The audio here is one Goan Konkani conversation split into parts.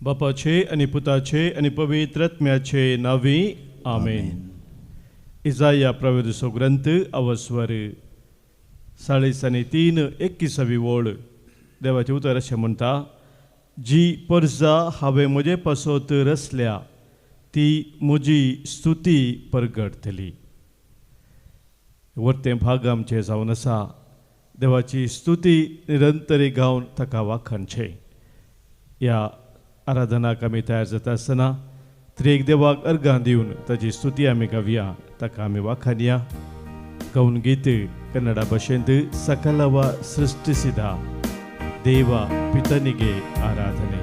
बापाचे आनी पुताचे आनी पवित्र आत्म्याचे नांवी आमेन. इजाया प्रवेदसो ग्रंथ अवस्वर 43 21 ओळ. देवाचें उतर अशें म्हणटा, जी परजा हांवें म्हजे पासत रचल्या ती म्हजी स्तुती परगटतली. वरतें भाग आमचें जावन आसा. देवाची स्तुती निरंतरी गावन ताका वाखाणचें. ह्या आराधनाक आमी तयार जाता आसतना त्रिएक देवाक अर्घां दिवन ताची स्तुती आमी गावया, ताका आमी वाखाणया. गावन गीत कन्नडा भाशेंत सकलवा सृष्टिसिदा देवा पितनिगे आराधने.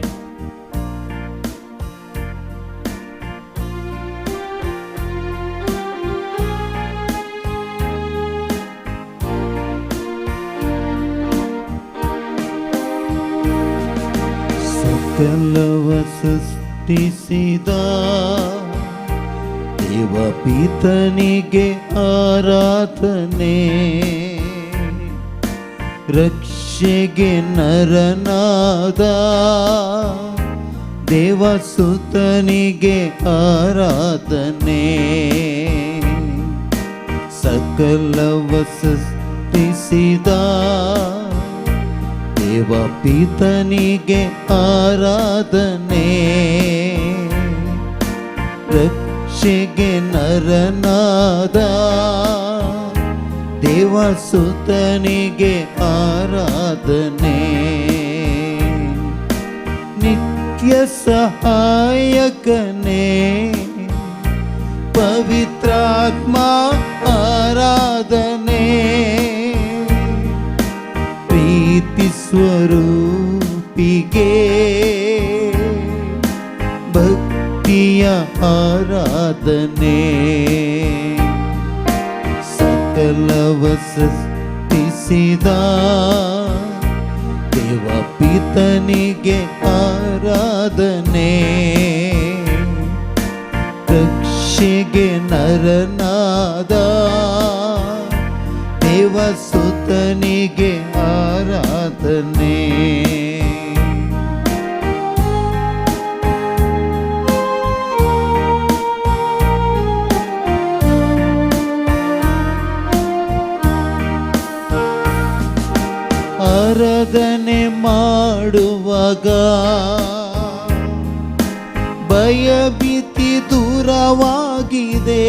सकलವ ಸೃಷ್ಟಿಸಿದ ದೇವ ಪಿತನಿಗೆ ಆರಾಧನೆ, ರಕ್ಷೆಗೆ ನರನಾದ ದೇವಸುತನಿಗೆ ಆರಾಧನೆ. ಸಕಲವ ಸೃಷ್ಟಿಸಿದ ದೇವ ಪಿತನಿಗೆ ಆರಾಧನೆ, ರಕ್ಷೆಗೆ ನರನಾದ ದೇವಸುತನಿಗೆ ಆರಾಧನೆ. ನಿತ್ಯ ಸಹಾಯಕನೇ ಪವಿತ್ರಾತ್ಮ ಆರಾಧನೆ, ಪ್ರೀತಿ ಸ್ವರೂಪಿಗೆ ಭಕ್ತಿಯ ಆರಾಧನೆ. ಸಕಲವ ಸೃಷ್ಟಿಸಿದ ದೇವ ಪಿತನಿಗೆ ಆರಾಧನೆ, ರಕ್ಷೆಗೆ ನರನಾದ ದೇವಸುತನಿಗೆ ಆರಾಧನೆ. ಆರಾಧನೆ ಮಾಡುವಾಗ ಭಯಭೀತಿ ದೂರವಾಗಿದೆ,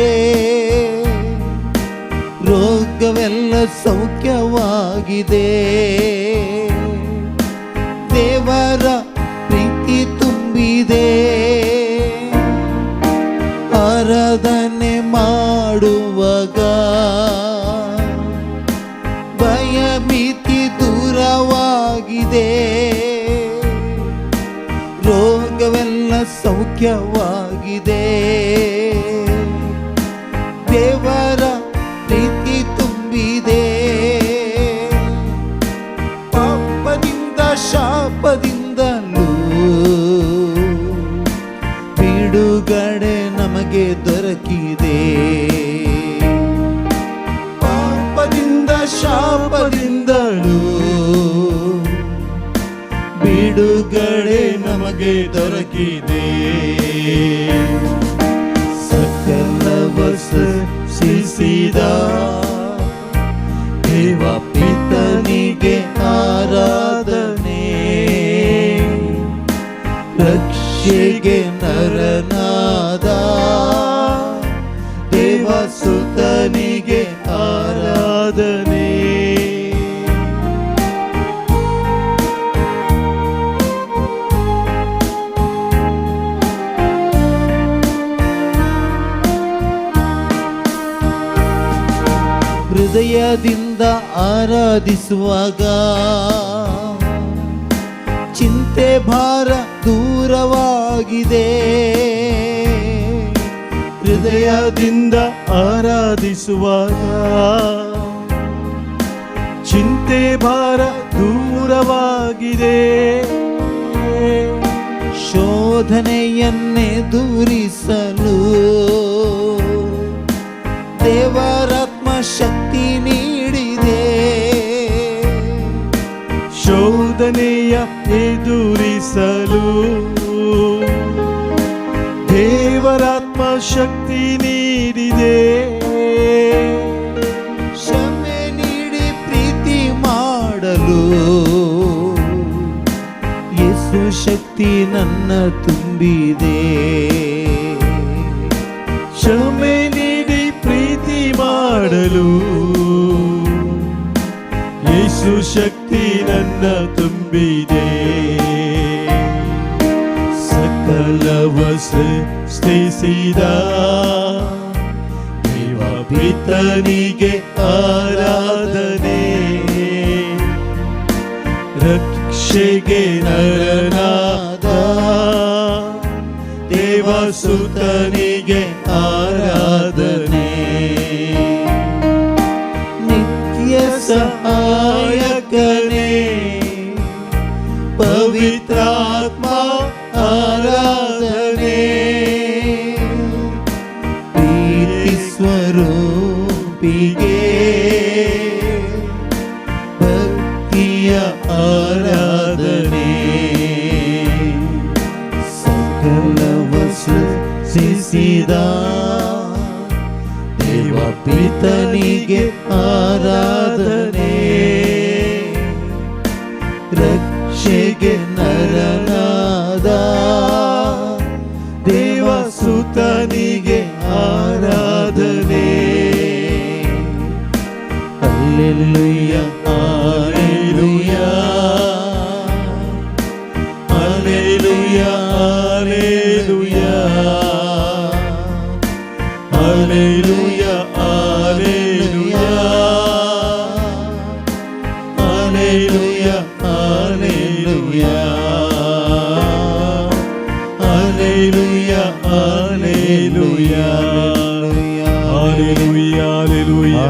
ರೋಗವೆಲ್ಲ ಸೌಖ್ಯವಾಗಿದೆ, ದೇವರ ಪ್ರೀತಿ ತುಂಬಿದೆ. ಆರಾಧನೆ ಮಾಡುವಾಗ ಭಯಭೀತಿ ದೂರವಾಗಿದೆ, ರೋಗವೆಲ್ಲ ಸೌಖ್ಯವಾಗಿದೆ, ದೇವರ ಪ್ರೀತಿ ತುಂಬಿದೆ. ಪಾಪದಿಂದ ಶಾಪದಿಂದಲೂ ಬಿಡುಗಡೆ ನಮಗೆ ದೊರಕಿದೆ. ಪಾಪದಿಂದ ಶಾಪದಿಂದಲೂ ಬಿಡುಗಡೆ ನಮಗೆ ದೊರಕಿದೆ. ಸಕಲವ ಸೃಷ್ಟಿಸಿದ ದೇವ ಪಿತನಿಗೆ ಆರಾಧನೆ, ರಕ್ಷೆಗೆ ನರನಾದ ದೇವಸುತನಿಗೆ ಆರಾಧನೆ. ಹೃದಯದಿಂದ ಆರಾಧಿಸುವಾಗ ಚಿಂತೆ ಭಾರ ದೂರವಾಗಿದೆ. ಹೃದಯದಿಂದ ಆರಾಧಿಸುವಾಗ ಚಿಂತೆ ಭಾರ ದೂರವಾಗಿದೆ. ಶೋಧನೆಯನ್ನೆದುರಿಸಲು ದೇವರಾತ್ಮ ಶಕ್ತಿ ನೀಡಿದೆ. ಶೋಧನೆಯ ಎದುರಿಸಲು ದೇವರಾತ್ಮ ಶಕ್ತಿ ನೀಡಿದೆ. ಕ್ಷಮೆ ನೀಡಿ ಪ್ರೀತಿ ಮಾಡಲು ಯೇಸು ಶಕ್ತಿ ನನ್ನ ತುಂಬಿದೆ. ಕ್ಷಮೆ ನೀಡಿ ಪ್ರೀತಿ ಮಾಡಲು ಯೇಸು ಶಕ್ತಿ ನನ್ನ ತುಂಬಿದೆ. ಸಕಲವ ಸೃಷ್ಟಿಸಿದ ದೇವ ಪಿತನಿಗೆ ಆರಾಧನೆ, ರಕ್ಷೆಗೆ ನರನಾದ ದೇವಸುತನಿಗೆ ಆರಾಧನೆ. ನಿತ್ಯ ಸಹಾಯಕನೇ ಪವಿತ್ರಾತ್ಮ ಆರಾಧನೆ. ಪ್ರೀತಿ ಸ್ವರೂಪಿಗೆ ಭಕ್ತಿಯ ಆರಾಧನೆ. ಸಕಲವ ಸೃಷ್ಟಿಸಿದ ದೇವ ಪಿತನಿಗೆ ಆರಾಧನೆ, ರಕ್ಷೆಗೆ ನರನಾದ ದೇವಸುತನಿಗೆ ಆರಾಧನೆ. Alleluia, alleluia, alleluia, alleluia, alleluia, alleluia, alleluia, alleluia, alleluia, alleluia, alleluia, alleluia, alleluia,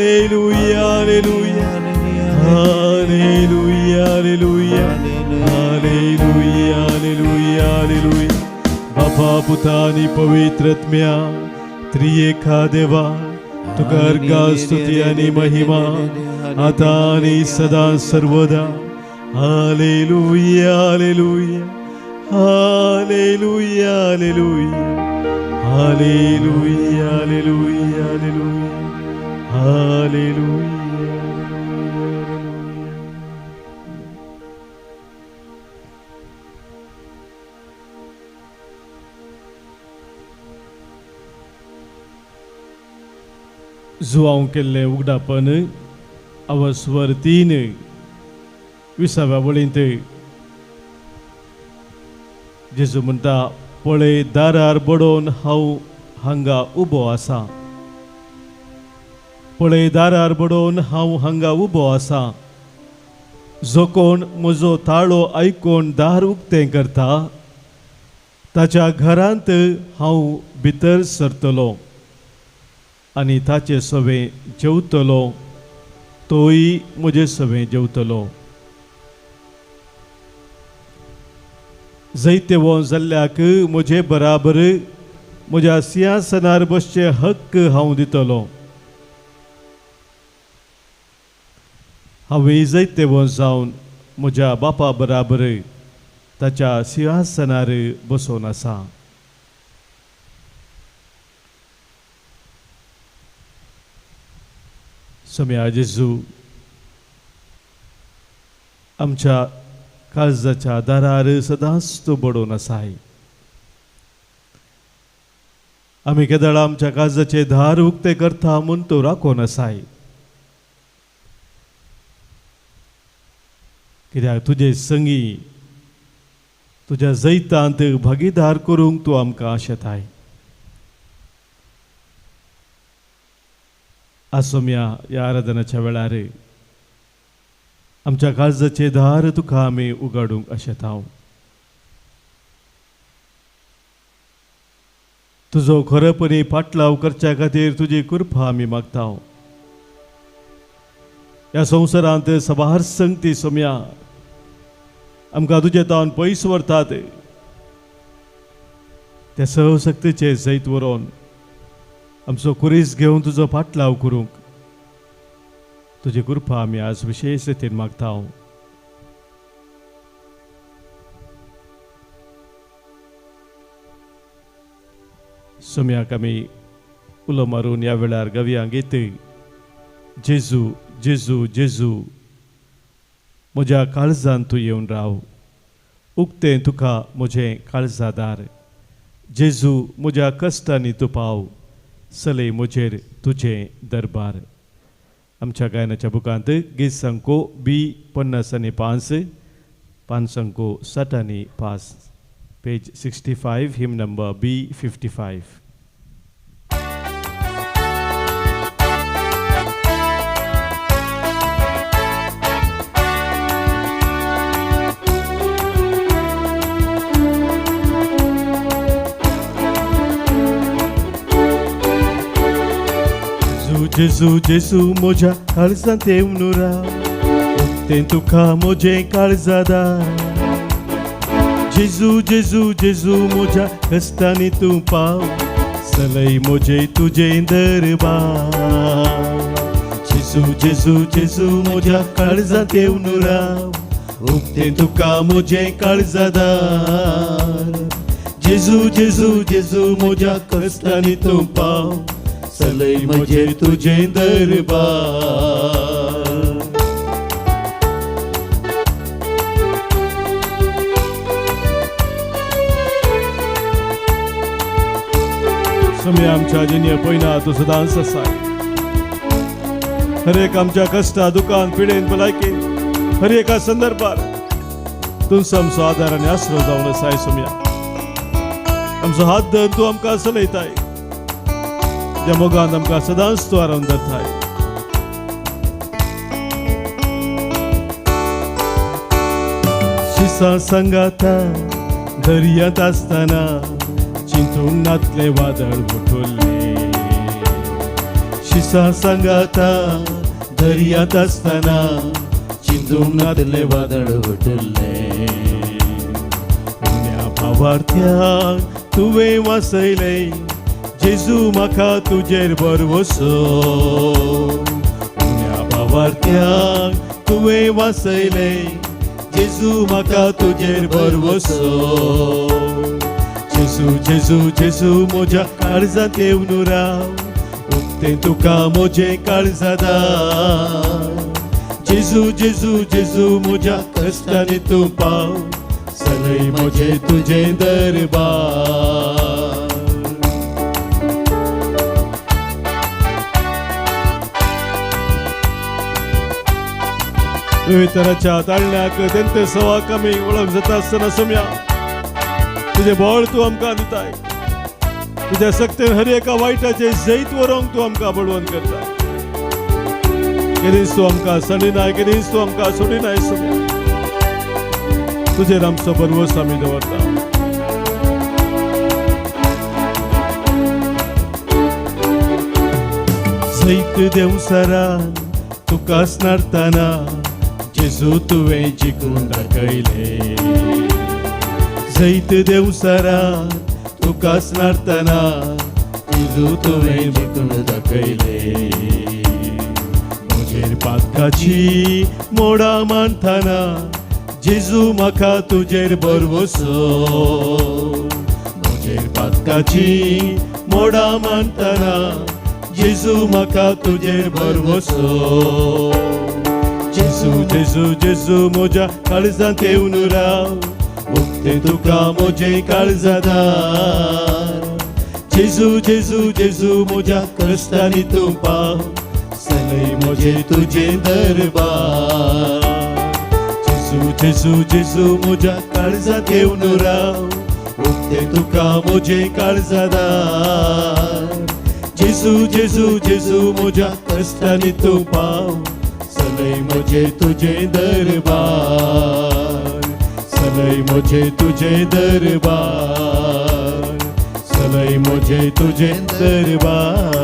alleluia, alleluia, alleluia, alleluia, alleluia, alleluia, alleluia. बापा, पुता आनी पवित्रत्म्या त्रिएका देवा, तुका अर्घा, स्तुती आनी महिमा आता आनी सदा सर्वदा. Hallelujah, hallelujah, hallelujah, hallelujah, hallelujah, hallelujah, hallelujah, hallelujah. Joao केल्लें उगडापण, अवस्वर 3 विसाव्या वळींत जेजू म्हणटा, पळय दारार बडोवन हांव हांगा उबो आसा. पळय दारार बडोवन हांव हांगा उबो आसा. जो कोण म्हजो ताळो आयकून दार उक्तें करता ताच्या घरांत हांव भितर सरतलो आनी ताचे सवें जेवतलो, तोय म्हजे सवें जेवतलो. जैतेवो जाल्ल्याक म्हजे बराबर म्हज्या सिंहासनार बसचे हक्क हांव दितलो. हांवें जैतेवो जावन म्हज्या बापा बराबर ताच्या सिंहासनार बसोवन आसा. सम्या जेजू आमच्या काळजाच्या दारार सदांच तूं बडोवन आसाय. आमी केदळ आमच्या काळजाचे दार उक्ते करता म्हूण तूं राखून आसाय. कित्याक तुजे संगी तुज्या जैतांत भागीदार करूंक तूं आमकां आशेताय. आसोम्या ह्या आराधनाच्या वेळार आमच्या काळजाचे दार तुका आमी उगाडूंक आशेता. तुजो खरेपणी पाटलाव करच्या खातीर तुजी कृपा आमी मागता. ह्या संवसारांत सबार संगती सोम्या आमकां तुजे तावन पयस व्हरतात. त्या सहशक्तीचे जैत व्हरोन आमचो कुरीस घेवन तुजो पाटलाव करूंक तुजी कृपा आमी आज विशेष रितीन मागता. सोम्याक आमी उलो मारून ह्या वेळार गवयांक येत जेजू जेजू जेजू म्हज्या काळजान तूं येवन राव, उक्तें तुका म्हजें काळजादार, जेजू म्हज्या कश्टांनी तूं पाव, सलय म्हजेर तुजें दरबार. आमच्या गायनाच्या बुकांत गीत संको बी 55, 5 65, पेज 65, हिम नंबर बी 55. जेजू जेजू म्हज्या काळजांत येवन राव, उक्तें तुका म्हजें काळजादार, जेजू जेजू जेजू म्हज्या कश्टांनी तूं पाव, सलय म्हजें तुजें दरबार. जेजू जेजू जेजू म्हज्या काळजांत येवन राव, उक्तें तुका म्हजें काळजादार, जेजू जेजू जेजू म्हज्या कश्टांनी तूं पाव, सलय म्हजें तुजें दरबार. सोम्या आमच्या जिन्य पयना तूं सदांच आसाय, हर एक आमच्या कश्टा दुकान पिडेन भलायकेन हर एका संदर्भार तूंच आमचो आदार आनी आसरो जावन आसाय. सोम्या आमचो हात धर तूं आमकां चलयताय, ज्या मोगान आमकां सदांच तूं आराम धरताय. शिसा सांगाता दर्यांत आसतना चिंतूंक नातलें वादळ उठुल्लें, शिसा सांगाता दर्यांत आसतना चिंतूंक नातलें वादळ उठुल्लें, उण्या भावार्थ्यांक तुवें वासयलें, जेजू म्हाका तुजेर भरवसो, उण्या भावार्थ्यांक तुवें वासयलें, जेजू म्हाका तुजेर भरवसो. जेजू जेजू जेजू म्हज्या काळजांत येवन राव, उक्तें तुका म्हजें काळजादार, जेजू जेजू जेजू म्हज्या कश्टांनी तूं पाव, सलय म्हजें तुजें दरबार. विविध तराच्या ताळण्याक तेंते सवाक आमी वळख जाता आसतना सोम्या तुजें बळ तूं आमकां दिताय, तुज्या सक्तेन हर एका वायटाचें जैत व्हरूंक तूं आमकां बळवंत करताय. केदींच तूं आमकां सडिनाय, केदींच तूं आमकां सोडिनाय सोम्या, तुजेर आमचो भरवस आमी दवरता. जैत देंवचारान तुका स्नारतना जेजू तुवें जिखून दाखयलें, जैत देंवचारान तुका स्नारतना जेजू तुवें जिखून दाखयलें, म्हजेर पातकाची मोडां मांडटना जेजू म्हाका तुजेर भरवसो, म्हजेर पातकाची मोडां मांडटना जेजू म्हाका तुजेर भरवसो. जेजू जेजू जेजू म्हज्या काळजांत येवन राव, उक्तें तुका म्हजें काळजादार, जेजू जेजू जेजू म्हज्या कश्टांनी तूं पाव, सलय म्हजें तुजें दरबार. जेजू जेजू जेजू म्हज्या काळजांत येवन राव, उक्तें तुका म्हजें काळजादार, जेजू जेजू जेजू म्हज्या कश्टांनी तूं पाव, सलय म्हजें तुजें दरबार, सलय म्हजें तुजें दरबार, सलय म्हजें तुजें दरबार.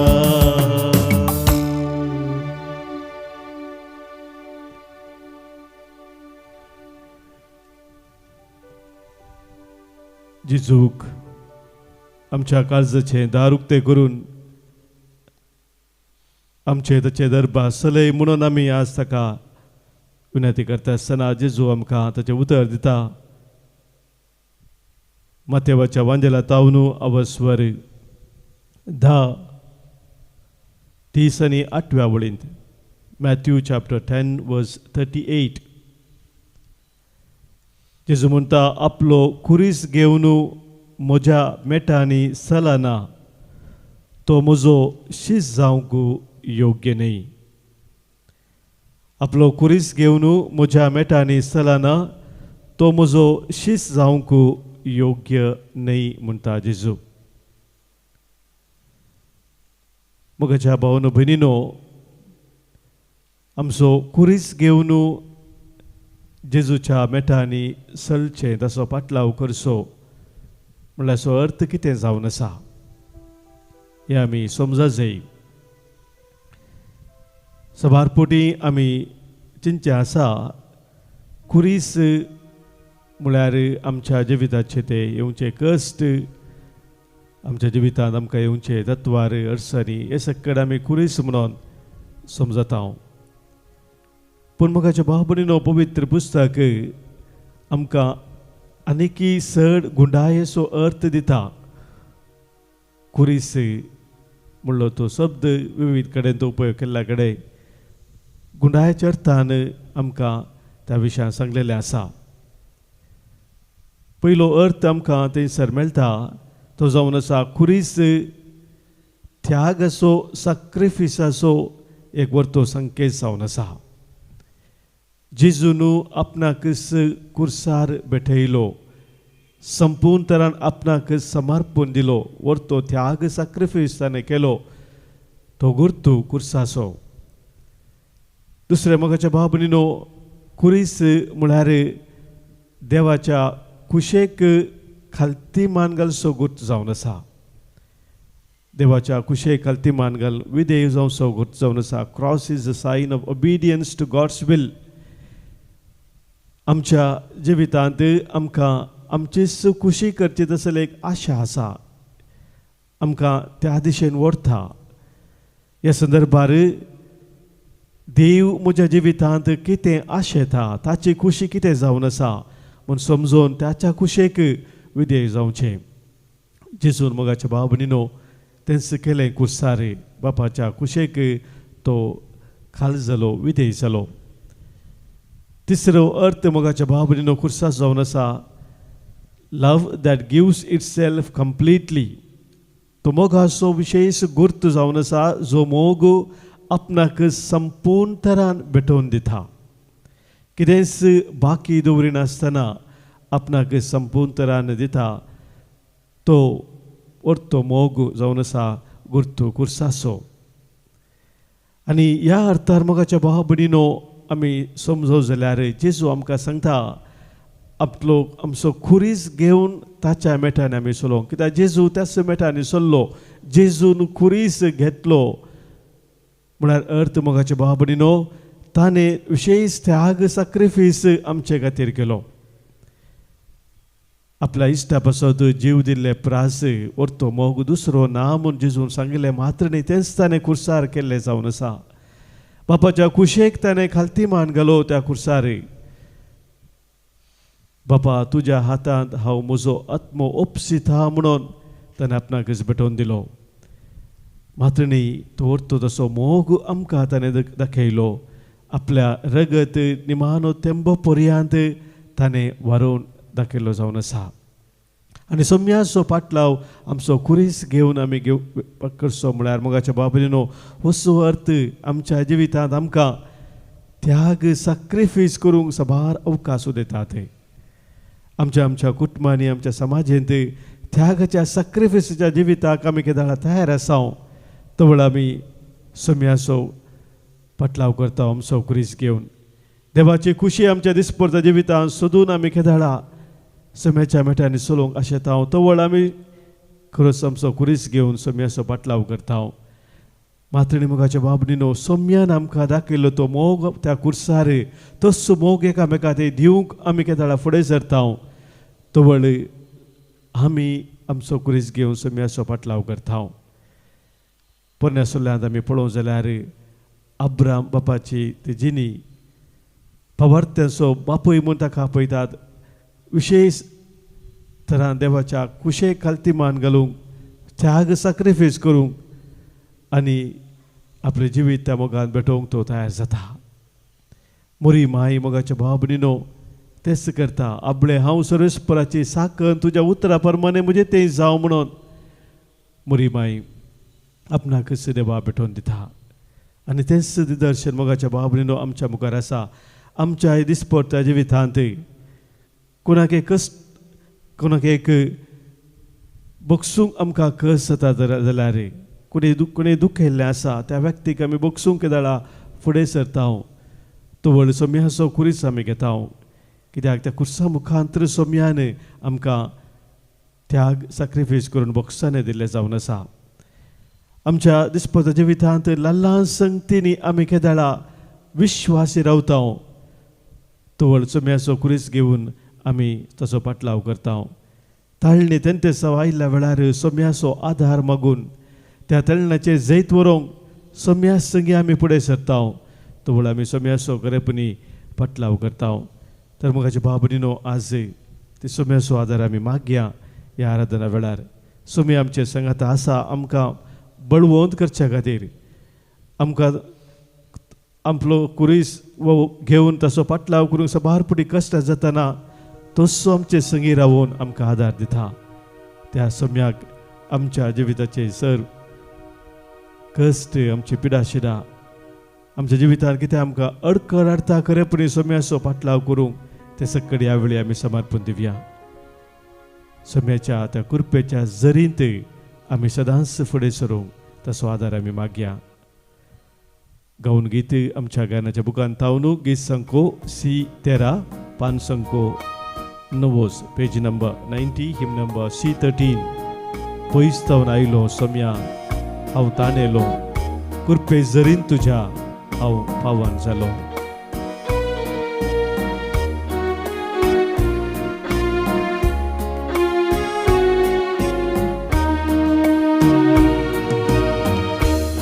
जेजूक आमच्या काळजाचें दार उक्तें करून आमचे ताचे दरबार सलय म्हणून आमी आज ताका विनंती करता आसतना जेजू आमकां ताचें उतर दिता. मातेवाच्या वांजेला तावनू अवस्वर 10 30 आनी 8व्या वळींत. Matthew chapter 10 verse 38. जेजू म्हणटा, आपलो खुरीस घेवन म्हज्या मेटांनी चलना तो म्हजो शीस जावंक योग्य न्हय. आपलो खुरीस घेवन म्हज्या मेटांनी चलना तो म्हजो शीस जावंक योग्य न्हय म्हणटा जेजू. म्हज्या भावनो भयणीनो, आमचो खुरीस घेवन जेजूच्या मेटांनी चलचें, ताचो पाटलाव करचो म्हणल्यार सो अर्थ कितें जावन आसा हें आमी समजा जाय. सबार पोटी आमी चिंतचें आसा, खुरीस म्हळ्यार आमच्या जिविताचे ते येवचे कश्ट, आमच्या जिवितांत आमकां येवचे तत्वार अडचणी, हे सगळे आमी खुरीस म्हणून समजता. पूण म्हज्या भाव भयणीनो, पवित्र पुस्तक आमकां आनीकी चड गुंडायेचो अर्थ दिता. खुरीस म्हणलो तो शब्द विविध कडेन तो उपयोग केल्ल्या कडेन गुंडायेच्या अर्थान आमकां त्या विशयान सांगलेलें आसा. पयलो अर्थ आमकां थंयसर मेळटा तो जावन आसा खुरीस त्यागाचो, साक्रिफिसाचो एक वर्तो संकेत जावन आसा. जेजून आपणाक कुर्सार भेटयलो, संपूर्ण तरान आपणाक समर्पण दिलो, वर्तो त्याग साक्रिफीस ताणें केलो, तो गुर्तू कुर्साचो. दुसरें मोगाच्या भाव भयणीनो, खुरीस म्हळ्यार देवाच्या कुशेक खालती मान घालचो गुर्त जावन आसा. देवाच्या कुशेक खालती मान घाल विधेय जावचो गुर्त जावन आसा. Cross is a sign of obedience to God's will. आमच्या जिवितांत आमकां आमचीच खुशी करची तसली एक आशा आसा, आमकां त्या दिशेन व्हरता. ह्या संदर्भार देव म्हज्या जिवितांत कितें आशेता, ताची खुशी कितें जावन आसा म्हूण समजून ताच्या खुशेक विधेय जावचें. जेजून मोगाच्या भाव भयणीनो तेंच केलें कुर्सार, बापाच्या कुशेक तो खाल जालो, विधेय जालो. तिसरो अर्थ मोगाच्या भाव भयणीनो कुर्सा जावन आसा love that gives itself completely. तो मोगाचो विशेश गुर्त जावन आसा जो मोग आपणाक संपूर्ण तरान भेटोवन दिता, कितेंच बाकी दवरिनासतना आपणाक संपूर्ण तरान दिता, तो अर्थ मोग जावन आसा गुर्त कुर्साचो. आनी ह्या अर्थार मोगाच्या भाव भयणीनो आमी समजो जाल्यार जेजू आमकां सांगता आपलो आमचो खुरीस घेवन ताच्या मेटान आमी चलोवंक, कित्याक जेजू त्याच मेटांनी चल्लो, जेजून खुरीस घेतलो म्हळ्यार अर्थ मोगाच्या भाव भयणीनो ताणें विशेश त्याग साक्रिफीस आमचे खातीर केलो. आपल्या इश्टा पासत जीव दिल्ले प्रास वर्तो मोग दुसरो ना म्हूण जेजून सांगिल्लें मात्र न्ही, तेंच ताणें कुर्सार केल्लें जावन आसा. बापाच्या कुशेक ताणें खालती मान घालो त्या कुर्सार. बापा तुज्या हातांत हांव म्हजो आत्मो ओपसिता म्हणून ताणें आपणाकच भेटोवन दिलो. मात्र न्ही, तो वर्तो तसो मोग आमकां ताणें दाखयलो, आपल्या रगत निमानो तेंबो पर्यांत ताणें वारोवन दाखयलो जावन आसा. आनी सोम्याचो पाटलाव आमचो खुरीस घेवन आमी घेव करचो म्हळ्यार मोगाच्या भाव भयणीनो असो अर्थ आमच्या जिवितांत आमकां त्याग साक्रिफीस करूंक साबार अवकाश दितात. आमच्या आमच्या कुटुंबांनी आमच्या समाजेंत त्यागाच्या साक्रिफिसाच्या जिविताक आमी केदाळा तयार आसा तवळ आमी सोम्याचो पाटलाव करता आमचो खुरीस घेवन. देवाची खुशी आमच्या दिसपडच्या जिवितांत सोदून आमी केदाळा सम्याच्या मेटांनी चलोवंक आशेता तवळ आमी खरोच आमचो खुरीस घेवन सम्याचो पाटलाव करता. मातृणी मोगाच्या बाबणीनो सोम्यान आमकां दाखयलो तो मोग त्या कुर्सार, तसो मोग एकामेका ते दिवंक आमी केदाळा फुडें सरता तवळ आमी आमचो खुरीस घेवन सोम्याचो पाटलाव करता. पोरण्या सोल्यांत आमी पळोवंक जाल्यार अब्राम बापाची ती जिनी पवार्थ्यांचो बापूय म्हूण ताका आपयतात, विशेश तरान देवाच्या कुशेक खालती मान घालूंक त्याग सॅक्रिफायस करूंक आनी आपलें जिवीत त्या मोगान भेटोवंक तो तयार जाता. मोरी माई मोगाच्या भाव भयणीनो तेच करता. आपले हांव सर्वेस्पराची साकन तुज्या उतरा प्रमाणे म्हजें तें जावं म्हणून मोरी माई आपणाकच देवा भेटोवन दिता. आनी तेंच दर्शन मोगाच्या भाव भयणीनो आमच्या मुखार आसा. आमच्या दिसपट्ट्या जिवितांत कोणाक एक कश्ट, कोणाक एक बगसूंक आमकां कस जाता जाल्यार कोणी दुखयल्लें आसा त्या व्यक्तीक आमी बगसूंक केदाळा फुडें सरता. तो व्हड सोम्याचो खुरीस आमी घेता, कित्याक त्या खुर्सा मुखांतर सोम्यान आमकां त्याग सॅक्रिफायस करून बक्षाने दिल्लें जावन आसा. आमच्या दिसपट्ट्या जिवितांत ल्हान ल्हान संगतींनी आमी केदाळा विश्वासी रावता. तो व्हड सोम्याचो खुरीस घेवन आमी ताचो पाटलाव करता. ताळणी तेंते सव आयिल्ल्या वेळार सोम्याचो आदार मागून त्या तळणाचेर जैत व्हरूंक सोम्या संगी आमी फुडें सरता. तो व्हड आमी सोम्याचो खरेपणी पाटलाव करता. तर मोगाचे भाव भयणीनो आज ते सोम्याचो आदार आमी मागया ह्या आराधना वेळार. सोमी आमचे संगात आसा आमकां बळवंत करच्या खातीर, आमकां आपलो कुरीस घेवन ताचो पाटलाव करूंक साबार फुडें कश्ट जातना तसो आमचे संगी रावून आमकां आदार दिता. त्या सोम्याक आमच्या जिविताचे सर कश्ट, आमची पिडाशिडा, आमच्या जिवितांत कितें आमकां अडखळ हाडटा खरेपणी सोम्याचो पाटलाव करूंक ते सकड ह्या वेळी आमी समर्पण दिवया. सोम्याच्या त्या कृपेच्या जरींत आमी सदांच फुडें सरूंक ताचो आदार आमी मागया. गावन गीत आमच्या गायनाच्या बुकान तावनू गीत संको सी 13 पान संको 90 पेज नंबर 90 हिम नंबर सी 13. पयस तावन आयलो सोम्या हांव ताणेलो, कृपे जरीन तुज्या हांव पावन जालो.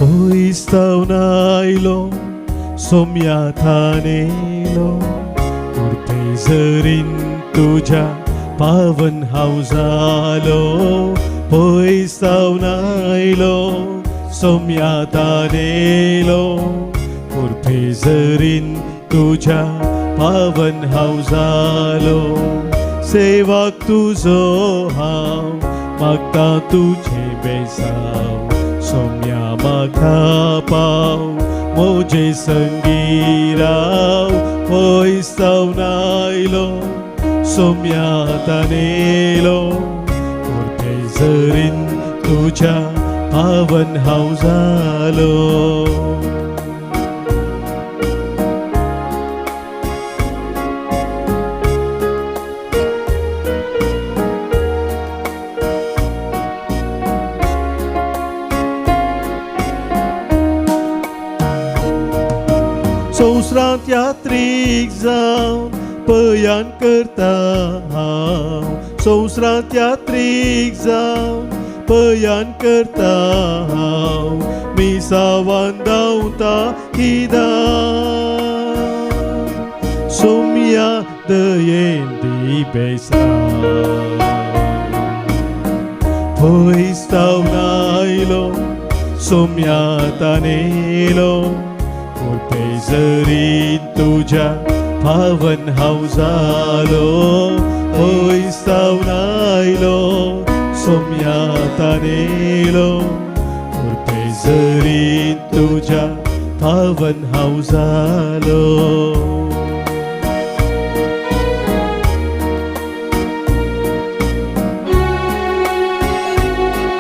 पयस तावन आयलो सोम्या ताणेलो, कृपे जरीन तुज्या पावन हांव जालो. पयस तावन आयलो सोम्या ताणेलो, कृपे जरीन तुज्या पावन हांव जालो. सेवाक तुजो हांव मागता तुजें बेसांव, सोम्या म्हाका पाव म्हजे संगी राव. पयस तावन आयलो सोम्या ताणेलो, कृपे जरीन तुज्या पावन हांव जालो. संवसारांत यात्रीक जावन पयान करता हांव, संवसारांत यात्रीक जावन पयान करता हांव. मिसावान धांवता हिदा सोम्या दयेन दी बेसांव. पयस तावन आयलो सोम्या ताणेलो, कृपे जरीन तुज्या पावन हांव जालो. पयस तावन आयलो सोम्या ताणेलो, कृपे जरीन तुज्या पावन हांव जालो.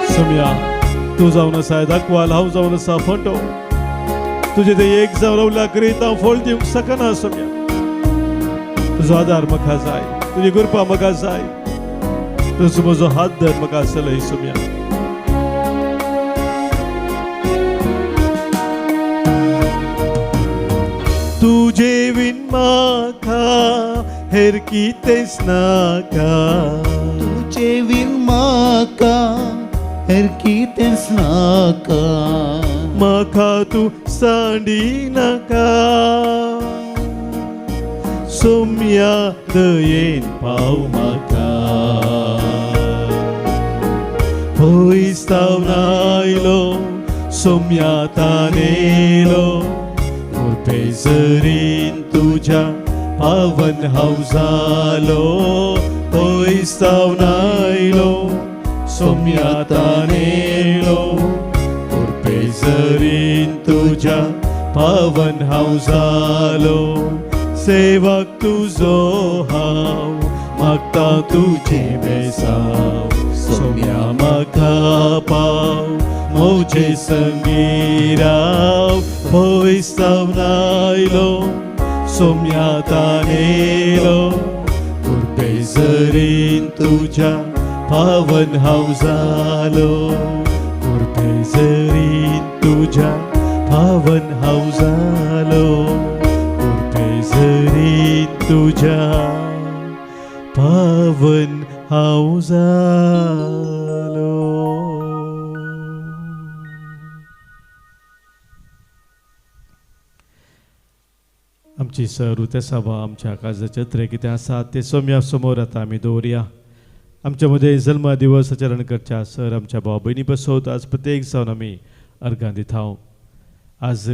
सोम्या तूं जावन आसा दाखवाल, हांव जावन आसा फोटो. तुजे ते एक जावन रावल्या करीत हांव फळ दिवंक शकना सोम्या. तुजो आदार म्हाका जाय, तुजी कृपा म्हाका जाय, तुजो म्हजो हात धर म्हाका चलय सोम्या. तुजे विन म्हाका हेर कितेंच नाका, तुजे विन म्हाका हेर कितेंच नाका, म्हाका तूं सांडी नाका. सोम्या दयेन पाव म्हाका. पयस आयलो सोम्या तानेलो कृपेजरीन तुज्या पावन हांव जालो पयस आयलो सोम्या तानेलो कृपेजरीन तुज्या पावन हांव जालो सेवक तुजो हांव मागता तुजें बेसांव सोम्या म्हाका पाव म्हजे संगी राव पयस आयलो सोम्या तानेलो कृपेजरीन तुज्या पावन हांव जालो कृपेजरीन तुज्या पावन हांव जालो कृपेजरीन तुज्या पावन हांव जालो. आमची सर सभा आमच्या काजाचे त्रे कितें आसा ते सोम्या समोर आतां आमी दवरया. आमच्या मदें जल्मा दिवस आचरण करच्या सर आमच्या भाव भयणी बसोत आज प्रत्येक जावन आमी अर्गां दिता. आज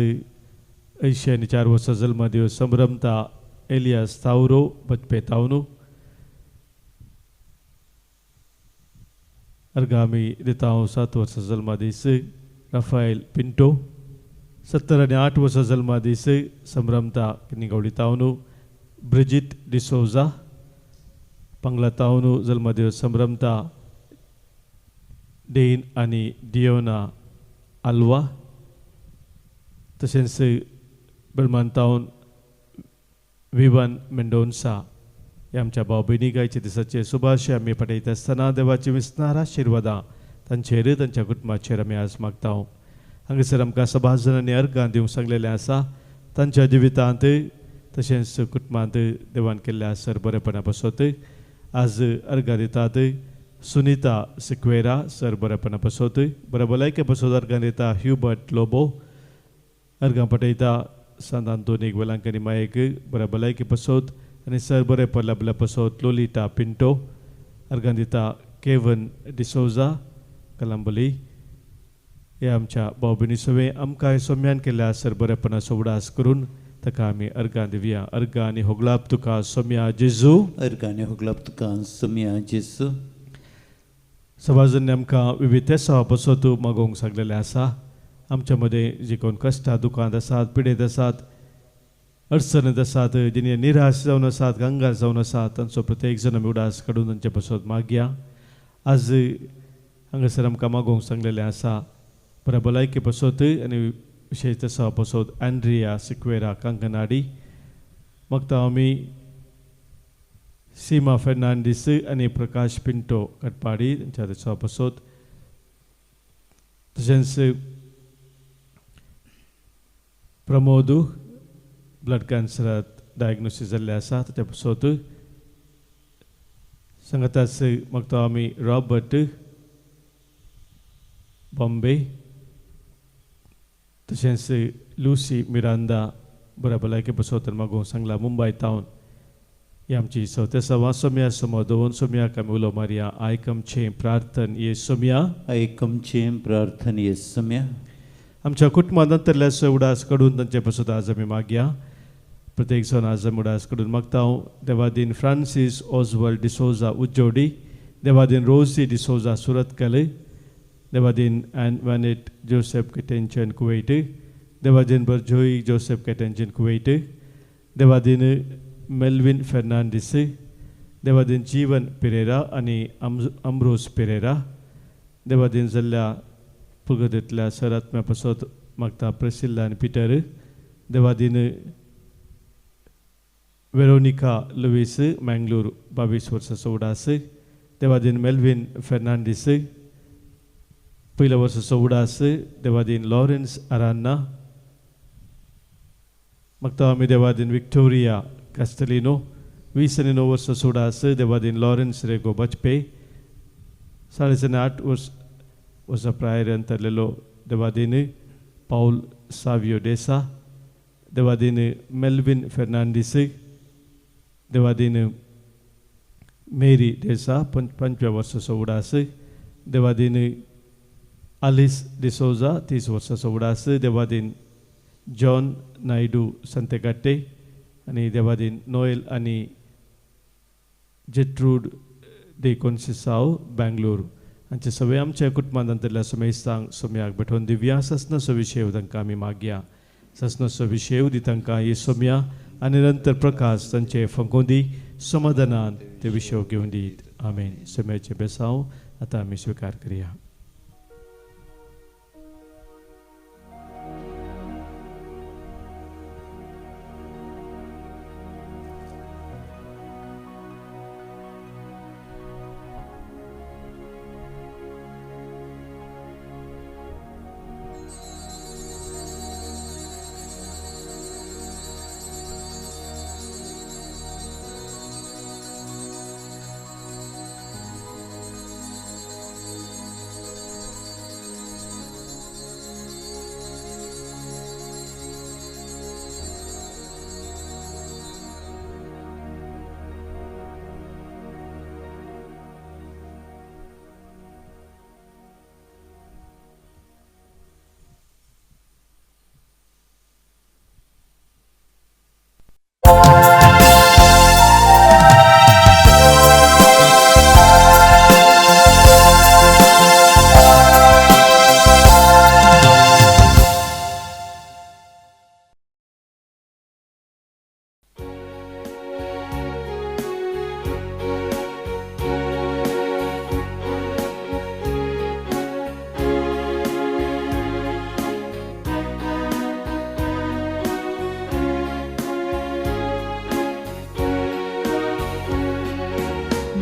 84 वर्सां जल्मा दिवस संभ्रमता एलियास तावरो बचपे तावनू अर्गां आमी दिता. 7 वर्सां जल्मा दीस राफायल पिंटो 78 वर्सां जल्मा दीस संभ्रमता निगवडी तावनू ब्रिजित डिसोजा पंगला तावनू जल्मा दिवस संभ्रमता डेन आनी डियोना आल्वा तशेंच बलमान तावन विवन मेंडोन्सा हे आमच्या भाव भयणी गायच्या दिसाचे सुभाशे आमी पठयता आसतना देवाची विस्नार आशिर्वादां तांचेर तांच्या कुटुंबाचेर आमी आज मागता. हांगासर आमकां सभास जाणांनी अर्गां दिवंक सांगलेलें आसा तांच्या जिवितांत तशेंच कुटुंबांत देवान केल्ल्या सर बरेपणा पासत आज अर्गां दितात. सुनिता सिक्वेरा सर बरेपणा पासत बऱ्या भलायके पासत अर्गां दिता. ह्युबर्ट लोबो अर्गां पठयता सांत आंतोनीक वेलांकनी मायेक बऱ्या भलायके पासत आनी सर बरें पडल्या पासत लोलिटा पिंटो अर्गां दिता. केवन डिसोजा कलंबली हे आमच्या भाव भयणी सवें आमकां सोम्यान केल्ल्या सर बरेपणाचो उडास करून ताका आमी अर्गां दिवया. अर्गां आनी होगलाप तुका सोम्या जेजू. अर्गां आनी होगलाप तुका सोम्या जेजू. समाजान आमकां विविध तेसां पासत मागोवंक सांगलेलें आसा. आमच्या मदें जे कोण कश्टां दुखांत आसात पिडेत आसात अडचणीत आसात जेणे निराश जावन आसात गंगार जावन आसात तांचो प्रत्येक जण आमी उडास काडून तांचे पासत मागया. आज हांगासर आमकां मागोवंक सांगलेलें आसा बऱ्या भलायके पासत आनी विशेश तसो पासत आंड्रिया सिक्वेरा कांकनाडी मागता आमी सीमा फेर्नांडीस आनी प्रकाश पिंटो कटपाडी तांच्या दिसा पासत तशेंच प्रमोदू ब्लड कॅन्सरात डायग्नोसीस जाल्लें आसा ताच्या पासत सांगाताच मागता आमी रॉबर्ट बॉम्बे तशेंच लुसी मिरांदा बऱ्या भलायके पासत मागोवंक सांगला मुंबय टावन. ही आमची सवते सवा सोम्या समोर दवरून सोम्याक आमी उलो मारया. आयक आमचें प्रार्थन ये सोम्या. आयक आमचें प्रार्थन ये सोम्या. आमच्या कुटुंबांत अंतरल्या उडास काडून तांचे पासत आज आमी मागया. प्रत्येक जाण आज आमी उडास काडून मागता. देवादीन फ्रांसीस ओजवल्ड डिसोजा उज्जोडी देवादीन रोजी डिसोजा सुरतकल देवादीन एन वॅनेट जोसेफ केटेंचन कुवेट देवादीन बर्जोई जोसेफ केटेंचन कुवेट देवादीन मेल्विन फेर्नांडीस देवादीन जीवन पिरेरा आनी अमरोज पिरेरा देवादीन जाल्ल्या पुगतेंतल्या सरात्म्या पासत मागता प्रेसिल्ला आनी पिटर देवादीन वेरोनिका लुईस मँगलोर 22 वर्सांचो उडास देवादीन मेल्विन फेर्नांडीस पयल्या वर्साचो उडास देवादीन लॉरेन्स आरान्ना मागता आमी देवादीन विक्टोरिया कास्टलिनो 29 वर्सांचो उडास देवादीन लॉरेन्स रेगो बचपे 8.5 वर्सां प्रायर अंतरलेलो देवादीन पावल सावियो डेसा देवादीन मेल्विन फेर्नांडीस देवादीन मेरी डेसा 25 वर्सांचो उडास देवादीन आलिस डिसोजा 30 वर्सांचो उडास, देवादीन जॉन नायडू संतेकाट्टे आनी देवादीन नोएल आनी जेट्रूड दे कोन्सिसाव बेंगलोर हांचे सगळे आमच्या कुटुंबांतल्या समेस्तांक सोम्याक भेटोवन दिव्या. ससनसो विशेव तांकां आमी मागया, ससनसो विशेव दी तांकां ही सोम्या आनी निरंतर प्रकाश तांचे फंकोवन दी, समाधानान ते विशेव घेवन दीत. आमेन. सोम्याचें बेसांव आतां आमी स्विकार करया.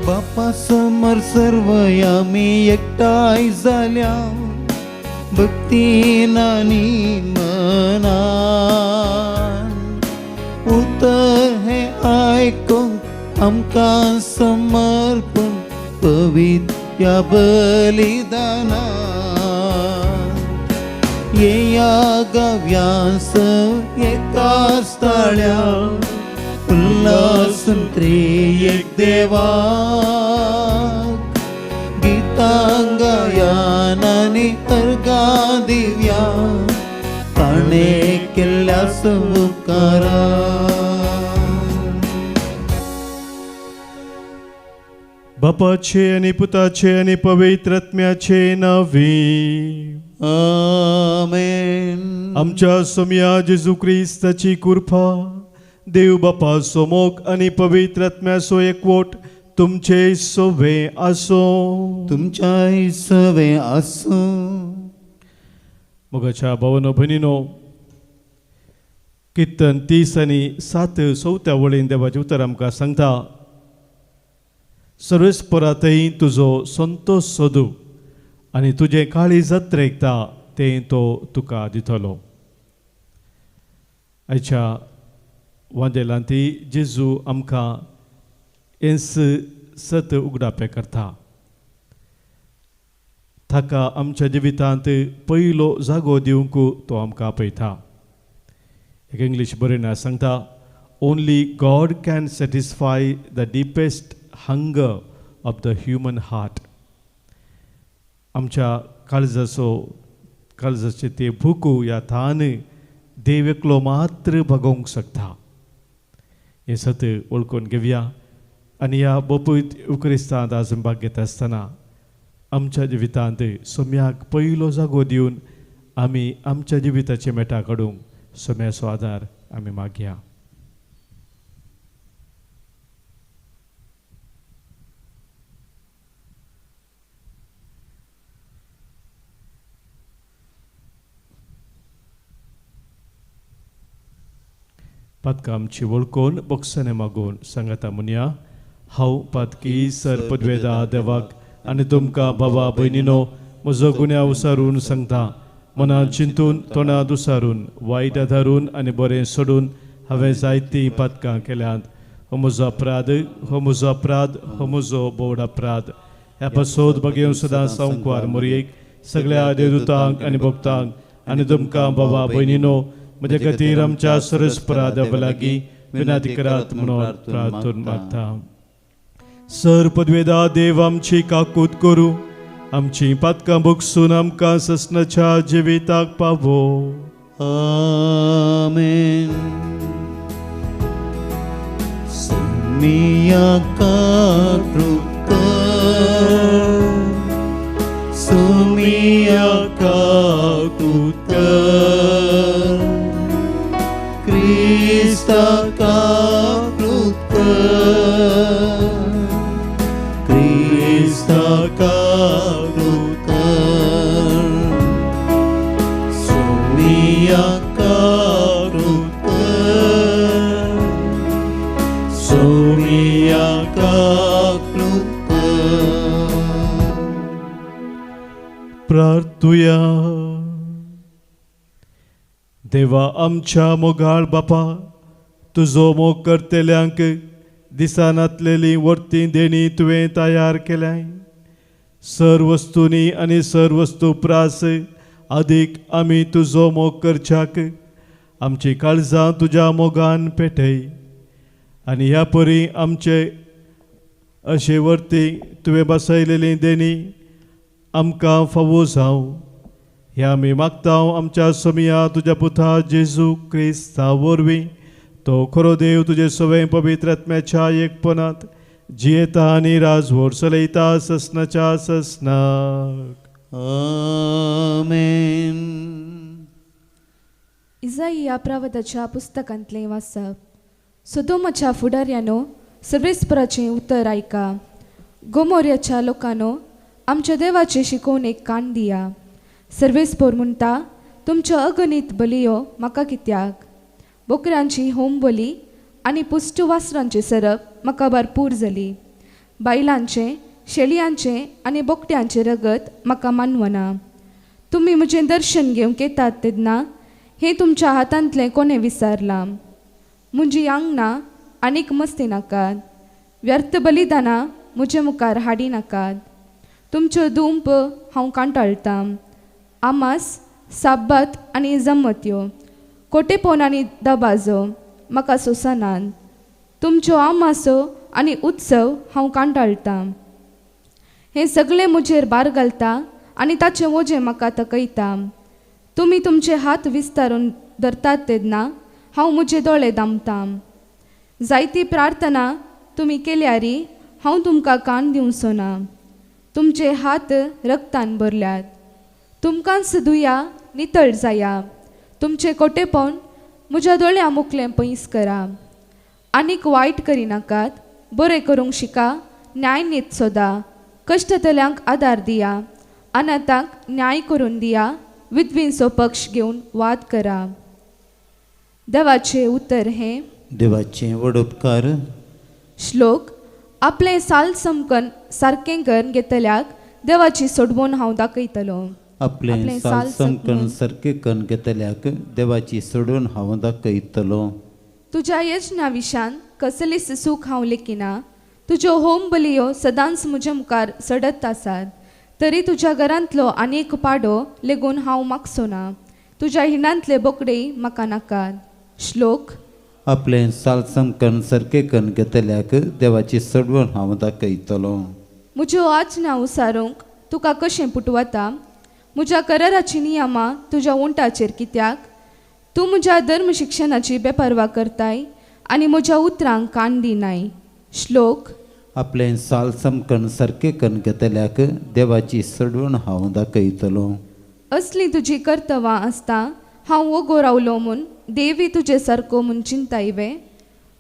बापा समोर सर्व आमी एकठांय जाल्या भक्तीन आनी मनान उतर हें आयकूंक आमकां समर्पण पवित्र ह्या बलिदानान. येया गाव्यास एका ताळ्या उल्हासून त्रिएक देवाक गीतां गायान आनी अर्गां दिव्या ताणें केल्ल्या उपकारान. बापाचे आनी पुताचे आनी पवित्र आत्म्याचे नांवी आमेन. आमच्या सोम्या जेजू क्रिस्ताची कृपा, देव बापाचो मोग आनी पवित्र आत्म्याचो एकवट तुमचे सवे आसूं. तुमच्याय सवे आसूं. मोगाच्या भावानो भयणीनो, किर्तन 30 आनी 7 चवथ्या वळीन देवाचें उतर आमकां सांगता, सर्वेस्परातय तुजो संतोश सोदू आनी तुजें काळीज जात्रेकता तें तो तुका दितलो. आयच्या वांदेलांती जेजू आमकां हेंच सत उगडापें करता. ताका आमच्या जिवितांत पयलो जागो दिवंक तो आमकां आपयता. एक इंग्लीश बरयणा सांगता, only God can satisfy the deepest hunger of the human heart. आमच्या काळजाचो काळजाचे ते भुकू ह्या थान देव एकलो मात्र भागोवंक शकता. हें सत वळखून घेवया आनी ह्या बपूत उक्रिस्तांत आज भाग घेता आसतना आमच्या जिवितांत सोम्याक पयलो जागो दिवन आमी आमच्या जिविताचे मेटा काडूंक सोम्याचो आदार आमी मागया. पातकां आमची वळखून बोक्साने मागून सांगाता म्हणया, हांव पातकी सर पदवेदा देवाक आनी तुमकां बाबा भयणीनो म्हजो गुन्यांव उसारून सांगता. मनांत चिंतून तोंडांत उसारून वायट आधारून आनी बरें सोडून हांवें जायतीं पातकां केल्यांत. हो म्हजो अपराध, हो म्हजो अपराध, हो म्हजो बोड अपराध. ह्या पासत बगेवन सदां संकवार मोरयेक सगळ्या देवदूतांक आनी भक्तांक आनी तुमकां बाबा भयणीनो म्हज्या खातीर आमच्या सरस्परा देवा लागीं विनंती करात म्हणून प्रार्थून मागता. सर पदवेदा देव आमची काकूत करूं आमची पातकां भोगसून आमकां ससनाच्या जिविताक पावो. आमेन. सुमिया काकृत, सुमिया काकृत, क्रिस्ता काकृत, क्रिस्ता काकृत, सुमिया काकृत, सुमिया काकृत. प्रार्थुया. देवा आमच्या मोगाळ बापा, तुजो मोग करतल्यांक दिसनातलेली वर्ती देणी तुवें तयार केल्याय. सर वस्तूंनी आनी सर वस्तू प्रास आदीक आमी तुजो मोग करच्याक आमची काळजां तुज्या मोगान पेटय आनी ह्या परी आमचे अशे वर्ती तुवें बसयलेली देणी आमकां फावो जावं. ह्या आमी मागता आमच्या सोमिया तुज्या पुता जेजू क्रिस्ता वरवीं, तो खरो देव तुजे सवय पवित्र आत्म्याच्या एकपणांत जियेता आनी राजवट चलयता ससनाच्या ससनाक. आमेन. इजाई प्रवादाच्या पुस्तकांतलें वाचप. सोदोमाच्या फुडाऱ्यानो, सर्वेस्पराचें उतर आयका. गोमोर्याच्या लोकांनो, आमच्या देवाचे शिकोवणेक कान दिया. सर्वेस्पोर म्हणटा, तुमच्यो अगणीत बलियो म्हाका कित्याक? बोकऱ्यांची होम बली आनी पुश्ट वासरांचे सरप म्हाका भरपूर जाली. बायलांचें, शेळयांचें आनी बोकड्यांचें रगत म्हाका मानवना. तुमी म्हजें दर्शन घेवंक येतात तेन्ना हें तुमच्या हातांतलें कोणें विसारलां? म्हजी आंगणां आनीक मस्ती नाकात, व्यर्थ बलिदानां म्हजे मुखार हाडी नाकात. तुमच्यो दुंप हांव कांटाळटां. आमास, साब्बात आनी जमत्यो, कोटेपोन आनी दबाजो म्हाका सोंसनात. तुमच्यो आमासो आनी उत्सव हांव कांटाळटां. हें सगळें म्हजेर भार घालता आनी ताचें वजें म्हाका तकयता. तुमी तुमचे हात विस्तारून धरतात तेन्ना हांव म्हजे दोळे दामतां. जायती प्रार्थना तुमी केल्यारी हांव तुमकां कान दिवचो ना. तुमचे हात रक्तान भरल्यात. तुमकांच दुया, नितळ जाया. तुमचें कोटेपण म्हज्या दोळ्यां मुखलें पयस करा. आनीक वायट करिनाकात, बरें करूंक शिका, न्यायनीत सोदा, कश्टतल्यांक आदार दिया, अनाथांक न्याय करून दिया, विधवींचो पक्ष घेवन वाद करा. देवाचें उतर हें. देवाचें व्हड उपकार. श्लोक. आपलें साल समकन सारकें करून घेतल्याक देवाची सोडवण हांव दाखयतलो. आपलें साल समकन सारकें करून घेतल्याक देवाची सोडून हांव दाखयतलो. तुज्या यजना विशान कसलीच सूख हांव लेखिना. तुज्यो होम बलियो सदांच म्हजे मुखार सडत आसात. तरी तुज्या घरांतलो आनी एक पाडो लेगून हांव मागचो ना. तुज्या हिणांतले बोकडेय म्हाका नाकात. श्लोक. आपलें साल समकन सारकें करून घेतल्याक देवाची सोडवण हांव दाखयतलो. म्हज्यो आज्ञा उसारूंक तुका कशें पुटवता? म्हज्या कराराची नियमां तुज्या उंटाचेर कित्याक? तूं म्हज्या धर्म शिक्षणाची बेपर्वा करताय आनी म्हज्या उतरांक कान दिनाय. श्लोक. आपलें साल समकन सारकें करून घेतल्याक देवाची सोडवण हांव दाखयतलो. असलीं तुजी कर्तवां आसता हांव वोगो रावलो म्हूण देवी तुजे सारको म्हूण चिंताय वे?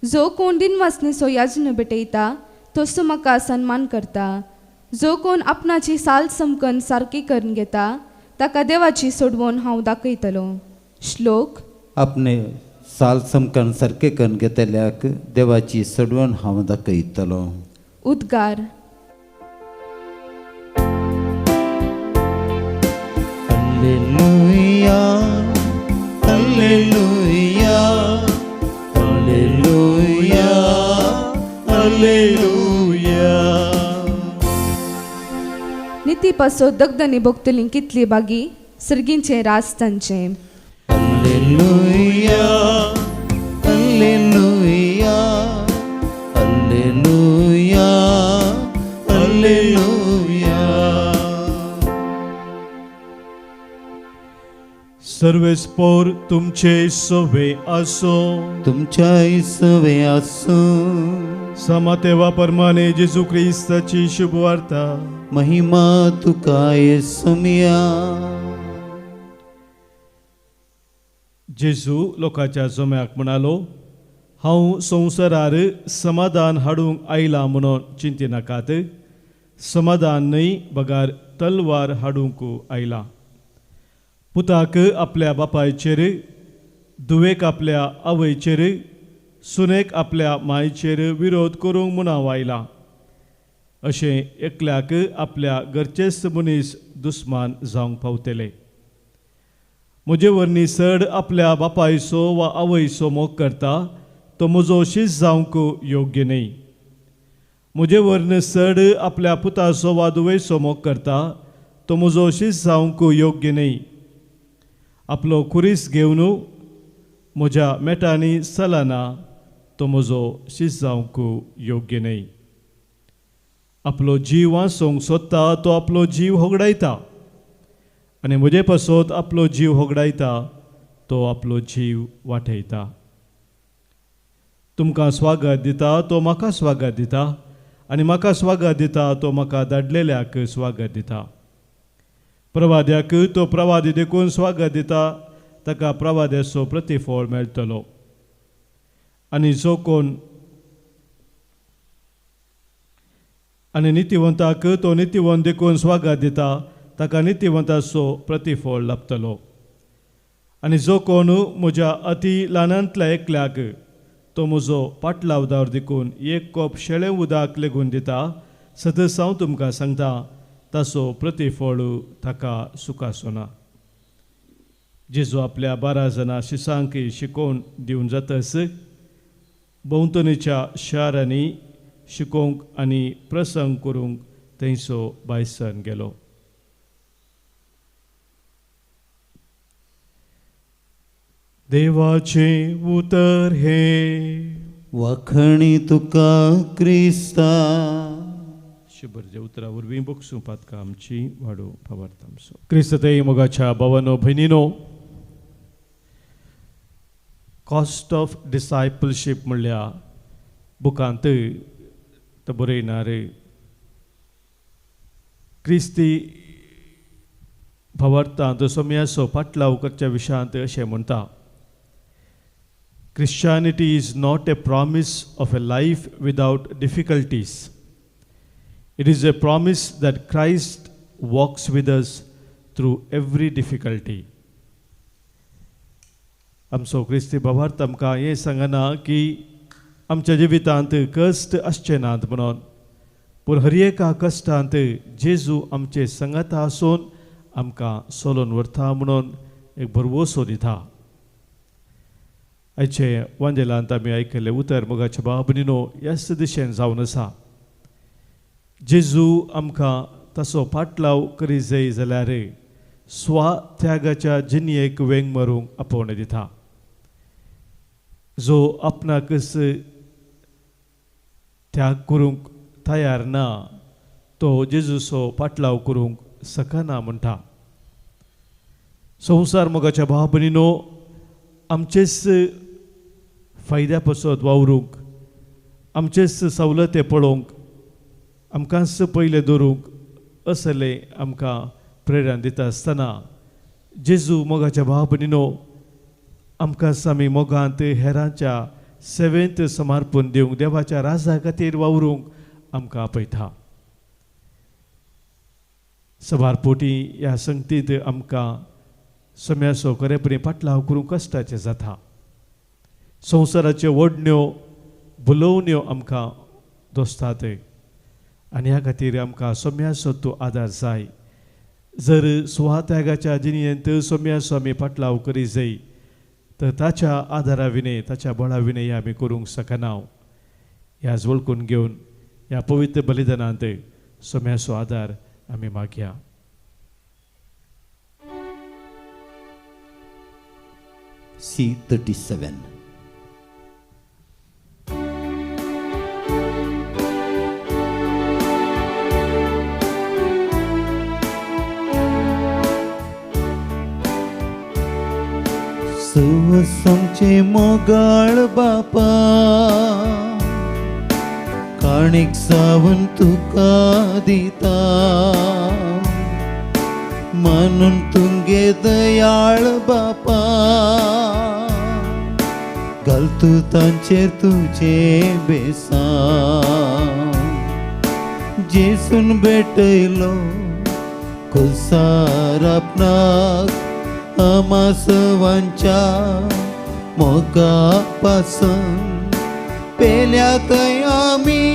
जो कोण दिनवासनेचो याजन भेटयता तसो म्हाका सन्मान करता. जो कोण आपणाची साल समकन सारकी करून घेता ताका देवाची सोडवण हांव दाखयतलो. श्लोक. आपणे साल समकन सारकें करून घेतल्याक देवाची सोडवण हांव दाखयतलो. उद्गार. Hallelujah, hallelujah, hallelujah, hallelujah. निती पासो दगदनी भोगतली कितली बागी सर्गींचें राज तांचें. Hallelujah, hallelujah, hallelujah, hallelujah. सर्वेस्पोर तुमचे सोवे आसो. तुमच्याय सवे आसूं. समातेवा परमाने जेजू क्रिस्ताची शुभवार्ता. महिमा तुका येसुमिया. जेजू लोकांच्या जम्याक म्हणालो, हांव संवसारार समाधान हाडूंक आयला म्हणून चिंतिनाकात. समाधान न्हय बगार तलवार हाडूंक आयला. पुताक आपल्या बापायचेर, धुवेक आपल्या आवयचेर, सुनेक आपल्या मायचेर विरोध करूंक म्हूण हांव आयला. अशें एकल्याक आपल्या घरचेच मनीस दुस्मान जावंक पावतले. म्हजे वरवीं चड आपल्या बापायचो वा आवयचो मोग करता तो म्हजो शीस जावंक योग्य न्हय. म्हजे वरवीं चड आपल्या पुताचो वा धुवेचो मोग करता तो म्हजो शीस जावंक योग्य न्हय. आपलो खुरीस घेवन म्हज्या मेटांनी चलना तो म्हजो शीस जावंक योग्य न्हय. आपलो जीव वाचोवंक सोदता तो आपलो जीव होगडायता आनी म्हजे पासत आपलो जीव होगडायता तो आपलो जीव वाटयता. तुमकां स्वागत दिता तो म्हाका स्वागत दिता आनी म्हाका स्वागत दिता तो म्हाका धाडलेल्याक स्वागत दिता. प्रवाद्याक तो प्रवादी देखून स्वागत दिता ताका प्रवाद्याचो प्रतिफळ मेळटलो. आनी जो कोण आनी नितिवंताक तो नितिवंत देखून स्वागत दिता ताका नितिवंताचो प्रतिफळ लाभतलो. आनी जो कोण म्हज्या अती ल्हानांतल्या एकल्याक तो म्हजो पाटलावदार देखून एक कोप शेळें उदक लेगून दिता, सदस हांव तुमकां सांगता ताचो प्रतिफळ ताका सुखाचो ना. जेजू आपल्या 12 जाणां शिसांक शिकोवन दिवन जातच भोंवतणीच्या शारांनी शिकोवंक आनी प्रसंग करूंक थंयसो बायसन गेलो. देवाचें उतर हें. वखणी तुका क्रिस्ता. शुभरच्या उतरा वरवीं बक्षूं पातकां आमची वाडो फावार्थ आमचो. क्रिस्तय मोगाच्या भावानो भयणीनो, कॉस्ट ऑफ डिसायपलशीप म्हणल्या बुकांत तो बरयणार क्रिस्ती भावार्थांत सोम्याचो पाटलाव करच्या विशयांत अशें म्हणटा, Christianity is not a promise of a life without difficulties. It is a promise that Christ walks with us through every difficulty. आमचो क्रिस्ती भावार्थ आमकां हें सांगना की आमच्या जिवितांत कश्ट आसचे नात म्हणून, पूण हर एका कश्टांत जेजू आमचे संगाता आसून आमकां सोलोन व्हरता म्हणून एक भरवसो दिता. आयचे वांजेलांत आमी आयकल्लें उतर मोगाच्या बाबनिनो ह्याच दिशेन जावन आसा. जेजू आमकां तसो पाटलाव करी जाय जाल्यार स्वत्यागाच्या जिणेक वेंग मारूंक आपोवणें दिता. जो आपणाकच त्याग करूंक तयार ना तो जेजूचो पाटलाव करूंक शकना म्हणटा. संवसार मोगाच्या भाव भयणीनो आमचेच फायद्या पासत वावरूंक, आमचेच सवलते पळोवंक, आमकांच पयलें दवरूंक असलें आमकां प्रेरणा दिता आसतना जेजू मोगाच्या भाव भयणीनो आमकां आमी मोगांत हेरांच्या सेवेंत समर्पण दिवंक देवाच्या राजा खातीर वावरूंक आमकां आपयता. सबार पोटी ह्या संगतींत आमकां सम्याचो खरेपणी पाटलाव करूंक कश्टाचें जाता. संवसाराच्यो ओडण्यो भुलोवण्यो आमकां दोसतात आनी ह्या खातीर आमकां सोम्याचो तो आदार जाय. जर स्वत्यागाच्या जिणेंत सोम्याचो आमी पाटलाव करी जाय तर ताच्या आदारा विणे ताच्या बळा विणे हें आमी करूंक शकना. ह्याच वळखून घेवन ह्या पवित्र बलिदानांत सोम्याचो आदार आमी मागया. C37. सवसमचे मोगाळ बापा काणीक सावन तुका दिता म्हणून तुंगे दयाळ बापा घाल तूं तांचेर तुजे बेसांव जेसून भेटयलो कुसार आपणाक आमा सवांच्या मोगा पासून पेल्या थंय आमी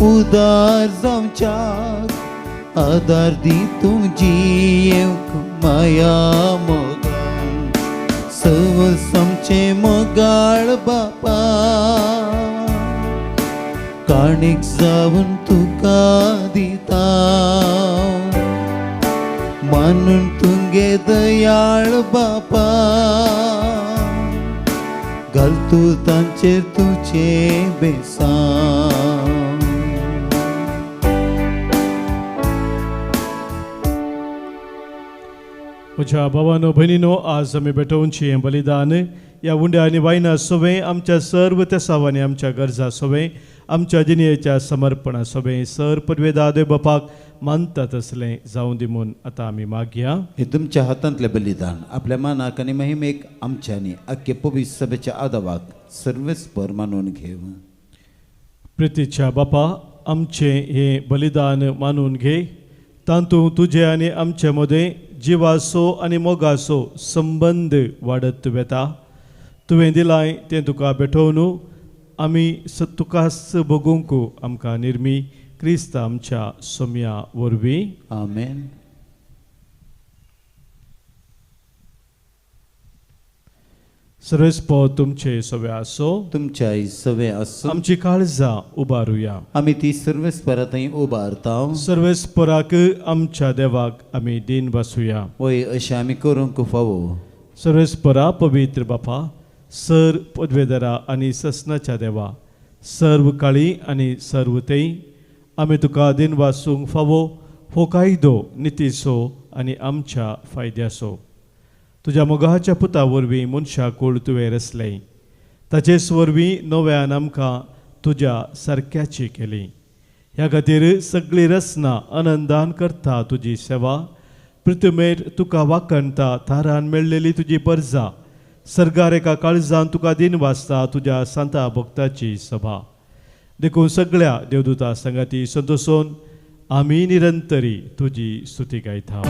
उदार जावच्याक आदार दी तुजी येवंक माया मोगान सवसमचे मोगाळ बापा काणीक जावन तुका दिता मानून तुंगे दयाळ बापा घाल तूं तांचेर तुजे बेसांव. म्हज्या भावानो भयणीनो, आज आमी भेटोवची हें बलिदान ह्या उंड्या आनी वायना सोवें आमच्या सर्व तेसावांनी आमच्या गरजा सोवें आमच्या जिणेच्या समर्पणा सोवें सर पदवेदा देव बापाक मानता तसलें जावं दी म्हूण आतां आमी मागया. हे तुमच्या हातांतलें बलिदान आपल्या मानाक आनी महिमेक आमच्यांनी आख्खे पवित्र सभेच्या आदावाक सर्वेस्पर मानून घेव. प्रितीच्या बापा, आमचें हें बलिदान मानून घे, तातूंत तुजें आनी आमचे मदें जिवाचो आनी मोगाचो संबंद वाडत वेता. तुवें दिलाय तें तुका भेटोवन आमी तुकाच भोगूंक आमकां निर्मी क्रिस्त आमच्या सोम्या वरवीं. आमेन. सर्वेस्पर तुमचे सवे आसो, तुमच्याय सवे आसो. आमची काळजां उबारुया, आमी ती सर्वेस्परा थंय उबारता. सर्वेस्पराक आमच्या देवाक आमी दीन बसुया. वय अशें आमी करूंक फावो. सर्वेस्परा पवित्र बापा, सर पदवेदरा आनी ससनाच्या देवा, सर्व काळी आनी सर्व थंय आमी तुका दीन वासूंक फावो हो कायदो नितीचो आनी आमच्या फायद्याचो. तुज्या मोगाच्या पुता वरवीं मनशा कूळ तुवें रचलें, ताचेच वरवीं नव्यान आमकां तुज्या सारक्याची केली. ह्या खातीर सगळी रचना आनंदान करता तुजी सेवा. पृथ्वीर तुका वाखणता थारान मेळ्ळेली तुजी परजा, सर्गार एका काळजान तुका दीन वाचता तुज्या सांता भक्ताची सभा. देखून सगळ्या देवदूता संगाती संतोषोन आमी निरंतरी तुजी स्तुती गायता.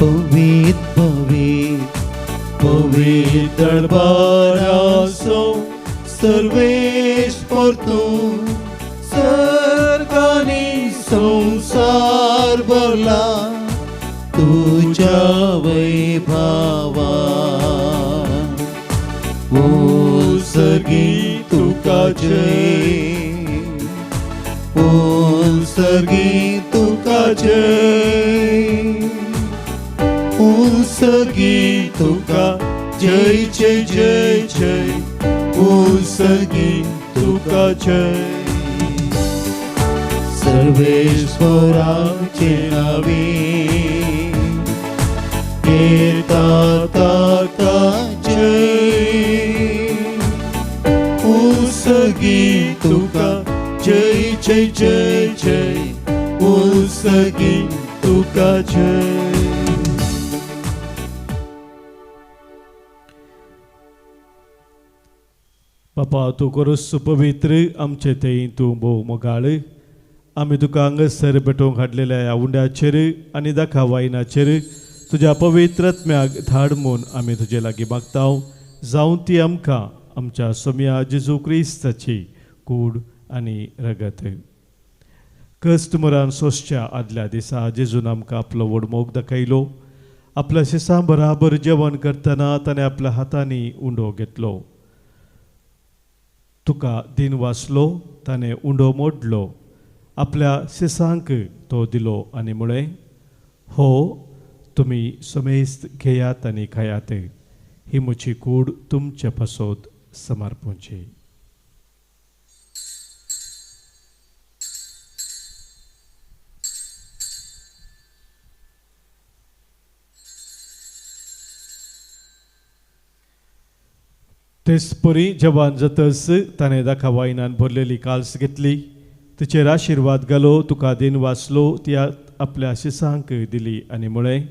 पवित्र पवित्र पवित्र दरबारासो सर्वेस्पर तूं सर्गानी संसार भरला तुझ्या वैभवा. ओ सर्गी तुका जय, ओ सर्गी तुका जय, ओ सर्गी तुका जय जय जय जय, ओ सर्गी तुका जय. सर्वेश्वराचे नावे येता ताका जय, ओ सर्गी तुका जय जय जय जय, ओ सर्गी तुका जय. बापा, तूं करूस पवित्र आमचे थंय तूं भोव मोगाळ. आमी तुका हांगासर भेटोवंक हाडलेल्या ह्या उंड्याचेर आनी दाखा वायनाचेर तुज्या पवित्र आत्म्याक धाड म्हूण आमी तुजे लागीं मागता. जावं ती आमकां आमच्या सोम्या जेजू क्रिस्ताची कूड आनी रगत. कश्ट मरान सोंसच्या आदल्या दिसा जेजून आमकां आपलो व्हड मोग दाखयलो. आपल्या शिसां बराबर जेवण करतना ताणें आपल्या हातांनी उंडो घेतलो, तुका दीन वाचलो, ताणें उंडो मोडलो, आपल्या शिसांक तो दिलो आनी म्हळें, हो तुमी समेस्त घेयात आनी खायात, ही म्हजी कूड तुमचे पासत समर्पणची. तेच परी जवान जातच ताणें दाखा वायनान भरलेली काल्स घेतली, तिचेर आशिर्वाद घालो, तुका दिन वाचलो, ती आपल्या शिसांक दिली आनी म्हळें,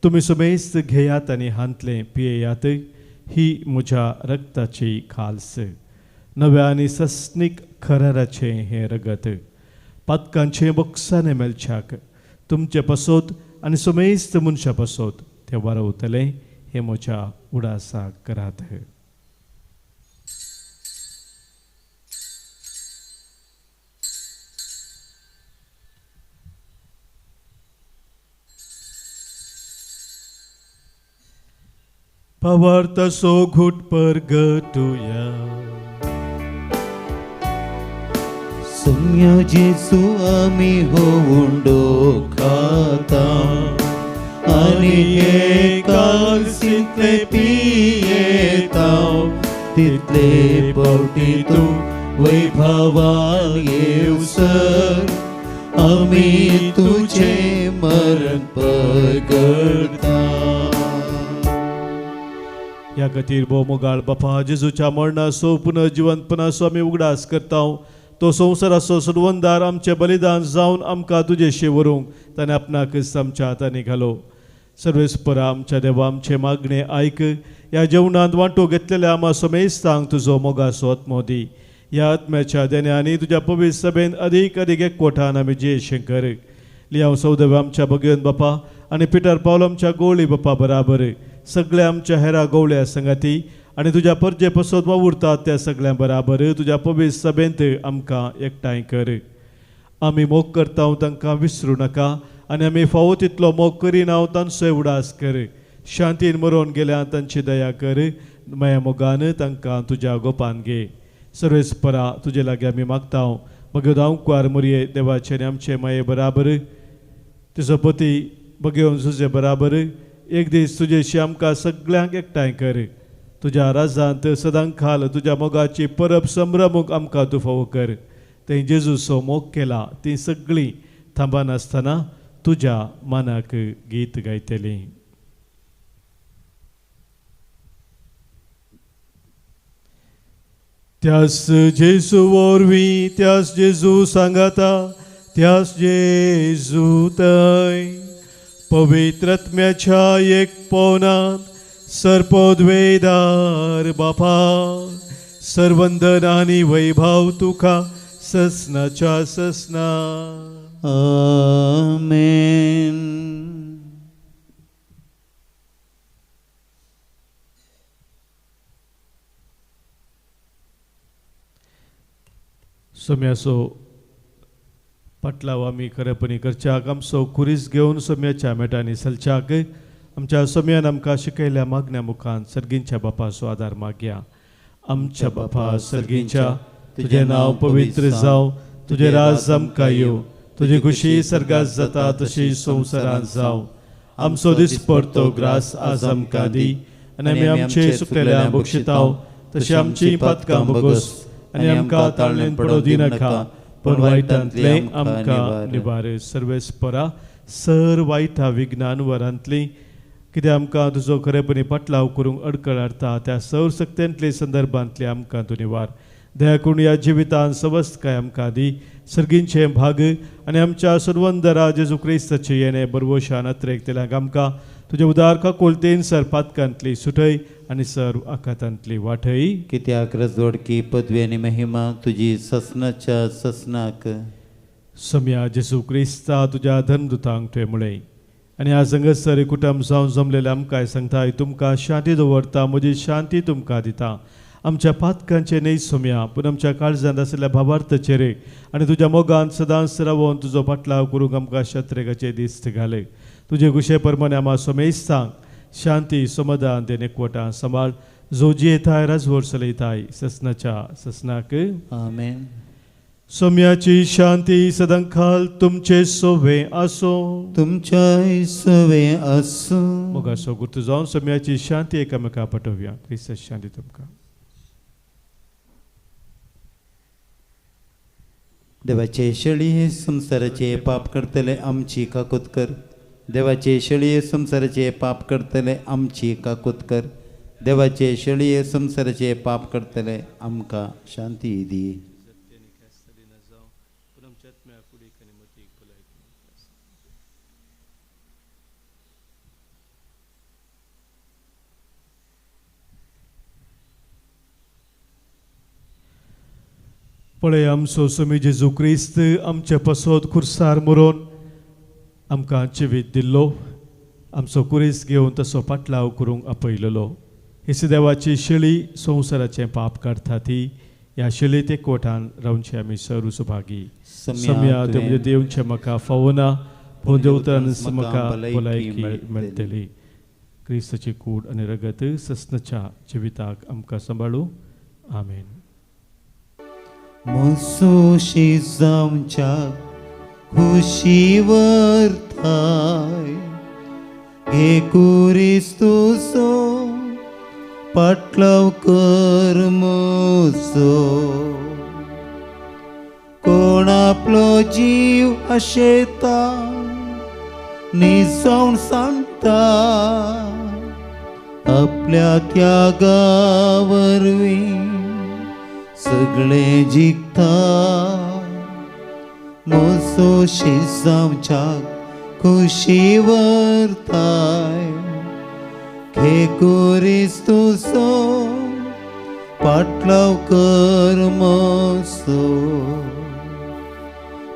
तुमी समेस्त घेयात आनी हांतलें पियेयात, ही म्हज्या रक्ताची खाल्स, नव्या आनी सस्नीक खराराचें हें रगत, पातकांचें बोक्साने मेळच्याक तुमचे पासत आनी समेस्त मनशां पासत तें वारवतलें, हें म्हज्या उडासाक करात. पवार्थाचो घुट परगटुया. सम्या जेजू आमी हो उंडो खाता आनी हे कालसींतले पियेता, तितले पावटी तूं वैभवान येवसर आमी तुजें मरण पगडता. ह्या खातीर भोव मोगाळ बापा, जेजूच्या मरणाचो पुनर्जिवंतपणाचो आमी उगडास करता. तो संवसाराचो सुरवंदार आमचें बलिदान जावन आमकां तुजेशी व्हरूंक ताणें आपणाकच आमच्या हातांनी घालो. सर्वेस्परा आमच्या देवा, आमचें मागणें आयक. ह्या जेवणांत वांटो घेतलेल्या आमा समेस्तांक तुजो मोगाचो आत्मो दी. ह्या आत्म्याच्या देण्यांनी तुज्या पवित्र सभेन अदीक अदीक एकवटान आमी जियेशें कर. लियाव सौदव्य आमच्या भगवंत बापा आनी पिटर पावल आमच्या गोवळी बापा बराबर सगळ्या आमच्या हेरा गोवळ्या संगाती आनी तुज्या परजे पसत वावुरतात त्या सगळ्यां बराबर तुज्या पवित्र सभेंत आमकां एकठांय कर. आमी मोग करता तांकां विसरूं नाका आनी आमी फावो तितलो मोग करिना तांचो उडास कर. शांतीन मरोवन गेल्या तांची दया कर. माया मोगान तांकां तुज्या गोपान घे. सर्वेस्परा तुजे लागीं आमी मागता. भगवत कुवार मोरये देवाचे आनी आमचे माये बराबर तुजो पती भगेवन जुजे बराबर एक दीस तुजेशी आमकां सगळ्यांक एकठांय कर. तुज्या राजांत सदां खाल तुज्या मोगाची परब संभ्रमूक आमकां तूं फावो कर. थंय जेजूचो मोग केला तीं सगळीं थांबनासतना तुज्या मनाक गीत गायतलीं. त्यास जेजू वरवीं, त्यास जेजू सांगाता, त्यास जेजू थंय पवित्रत्म्याच्या एक पोवनांत सर्पोद्वेदार बापा, सर्वंदन आनी वैभव तुका ससनाच्या ससना. आमेन. सोम्याचो पाटलाव आमी खरेपणी करच्याक आमचो खुरीस घेवन सोम्याच्या मेटांनी सलच्याक आमच्या सोम्यान आमकां शिकयल्या मागण्या मुखान सर्गींच्या बापाचो आदार मागया. आमच्या बापा सर्गींच्या, तुजें नांव पवित्र जावं, तुजें राज आमकां येवं, तुजी खुशी सर्गात जाता तशी संवसारांत जावं. आमचो दिसपडतो ग्रास आज आमकां दी आनी आमी आमचे सुकलेल्या बक्षिताव तशी आमची पातकां बगोस आनी आमकां ताळणेन पडो दिनाका, पण वायटांतलें आमकां निवार. सर्वेस्परा सर वायटा विज्ञान वरांतली कितें आमकां तुजो खरेपणी पाटलाव करूंक अडकळ हाडटा त्या सौर सक्त्यांतले संदर्भांतले आमकां तूं निवार. दया करून ह्या जिवितान सवस्तकाय आमकां दी. सर्गींचें भाग आनी आमच्या सर्वंदरा जेजू क्रिस्ताचे येणे बरवशान अत्रेक तेल्याक आमकां तुज्या उदार काकुळतेन सर पातकांतली सुटय आनी सर्व आखातांतली वाटय. कित्याक रजवडकी पदवी आनी महिमा तुजी ससनाच्या ससनाक. सम्या जेजू क्रिस्ता तुज्या धर्मदुतांक तुवें म्हळें आनी आज हांगासर कुटुंब जावन जमलेले आमकां सांगताय, तुमकां शांती दवरता, म्हजी शांती तुमकां दिता. आमच्या पातकांचे न्हय सोम्या, पूण आमच्या काळजांत आशिल्ल्या भावार्थाचेर आनी तुज्या मोगान सदांच रावोन तुजो पाटलाव करूंक आमकां शत्रेकाचे दिस्त घाले. तुजे गुशे परमाने आमा सोमेस्तांक शांती समाधान ते एकवटान सांबाळ. जो जियेताय राजवट चलयताय ससनाच्या ससनाक. आमेन. सोम्याची शांती सदांकाल तुमचे सोवे आसो. तुमच्याय सोवे आसूं. मोगाचो गुर्तू जावन सोम्याची शांती एकामेका पटोवया. क्रिस्त शांती तुमकां. देवाचे शेळये संवसाराचे पाप करतले आमची काकूत कर. देवाचे शेळये संवसाराचे पाप करतले आमची काकूत कर. देवाचे शेळये संवसाराचे पाप करतले आमकां शांती दी. पळय आमचो स्वामी जेजू क्रिस्त आमचे पसोत खुर्सार मरोन आमकां जिवीत दिल्लो, आमचो कुरीस घेवन तसो पाटलाव करूंक आपयलेलो. हेसी देवाची शेळी संवसाराचें पाप काडटा ती ह्या शेळी एकवटान रावचे आमी सर्व सुभागी. सम्या तुमचे देवचे म्हाका फावना पूण देवतान म्हाका भलायकी मेळटली. क्रिस्ताची कूड आनी रगत सस्नाच्या जिविताक आमकां सांबाळू. आमेन. मोसोशी जावच्या खुशी वरताय घे कुरिस्तुसो पाटलाव कर मोसो. कोण आपलो जीव आशेता निजावन सांगता आपल्या त्यागा वरवीं सगळे जिखता. मोसोशी जावच्या खुशी वरताय घे कुरिस्तुसो पाटलाव कर मोसो.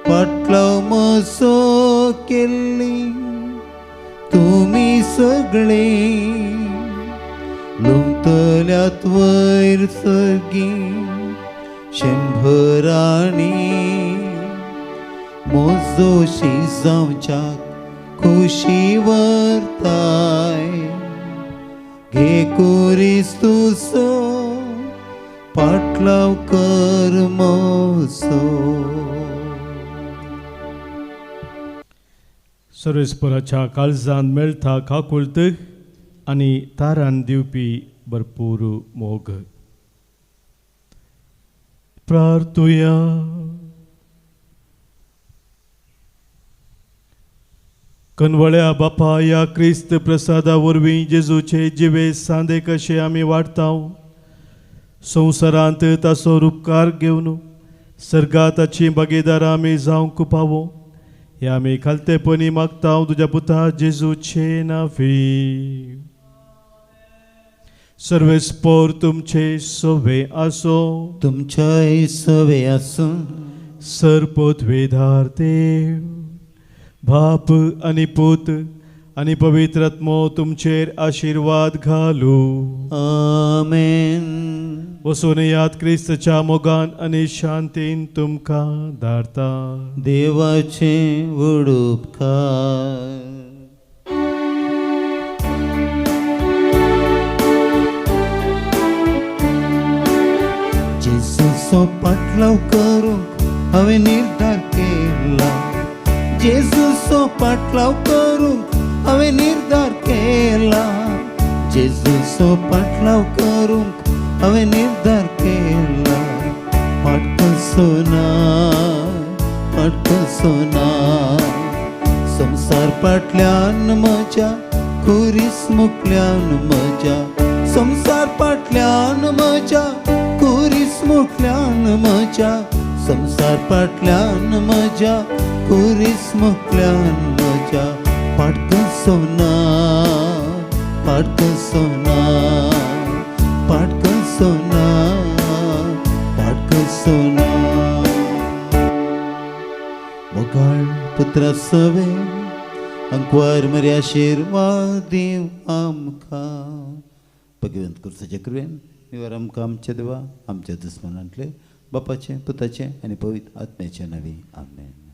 पाटलाव मोसो केल्ली तुमी सगळे लुमतल्यात वयर सगळीं शंभरांनी. मोजोशी जावच्या खुशी वरताय घे कुरिस्तुसो पाटलाव कर मोसो. सर्वेस्पराच्या काळजान मेळटा काकुळत आनी तारान दिवपी भरपूर मोग. प्रार्थुया. कनवळ्या बापा ह्या क्रिस्त प्रसादा वरवीं जेजूचे जिवे सांदे कशे आमी वाडटाव संवसारांत ताचो रुपकार घेवन सर्गात ताची भागीदारां आमी जावंक पावो हे आमी खालतेपणी मागता तुज्या पुता जेजूचे नांवी. सर्वेस्पोर तुमचे सवे आसो तुमच्याय सवे आसूं. सरपोतवेधार देव बाप आनी पूत आनी पवित्र आत्मो तुमचेर आशिर्वाद घालू. आमेन. वसून याद क्रिस्तच्या मोगान आनी शांतीन तुमकां धाडता. देवाचे व्हड उपकार. जेजूचो पाटलाव करूंक हांवें निर्धार केला. जेजूचो पाटलाव करूंक हांवें निर्धार केला. जेजूचो पाटलाव करूंक हांवें निर्धार केला. पाटकसो ना पाटकसो ना संवसार पाटल्यान म्हज्या खुरीस मुकल्यान म्हज्या. संवसार पाटल्यान म्हज्या खुरीस मुकल्यान म्हज्या. संवसार पाटल्यान म्हज्या खुरीस मुकल्यान म्हज्या. पाटकसो ना पाटकसो ना पाटकसो ना पाटकसो ना. मोगाळ पुत्रा सवे अंकवार मरे आशिर्वाद दीव आमकां. भगवंत कुर्साच्या कृपेन निवार आमकां आमच्या देवा आमच्या दुस्मनांतले बापाचें पुताचें आनी पवित्र आत्म्याचें नांवी. आमेन.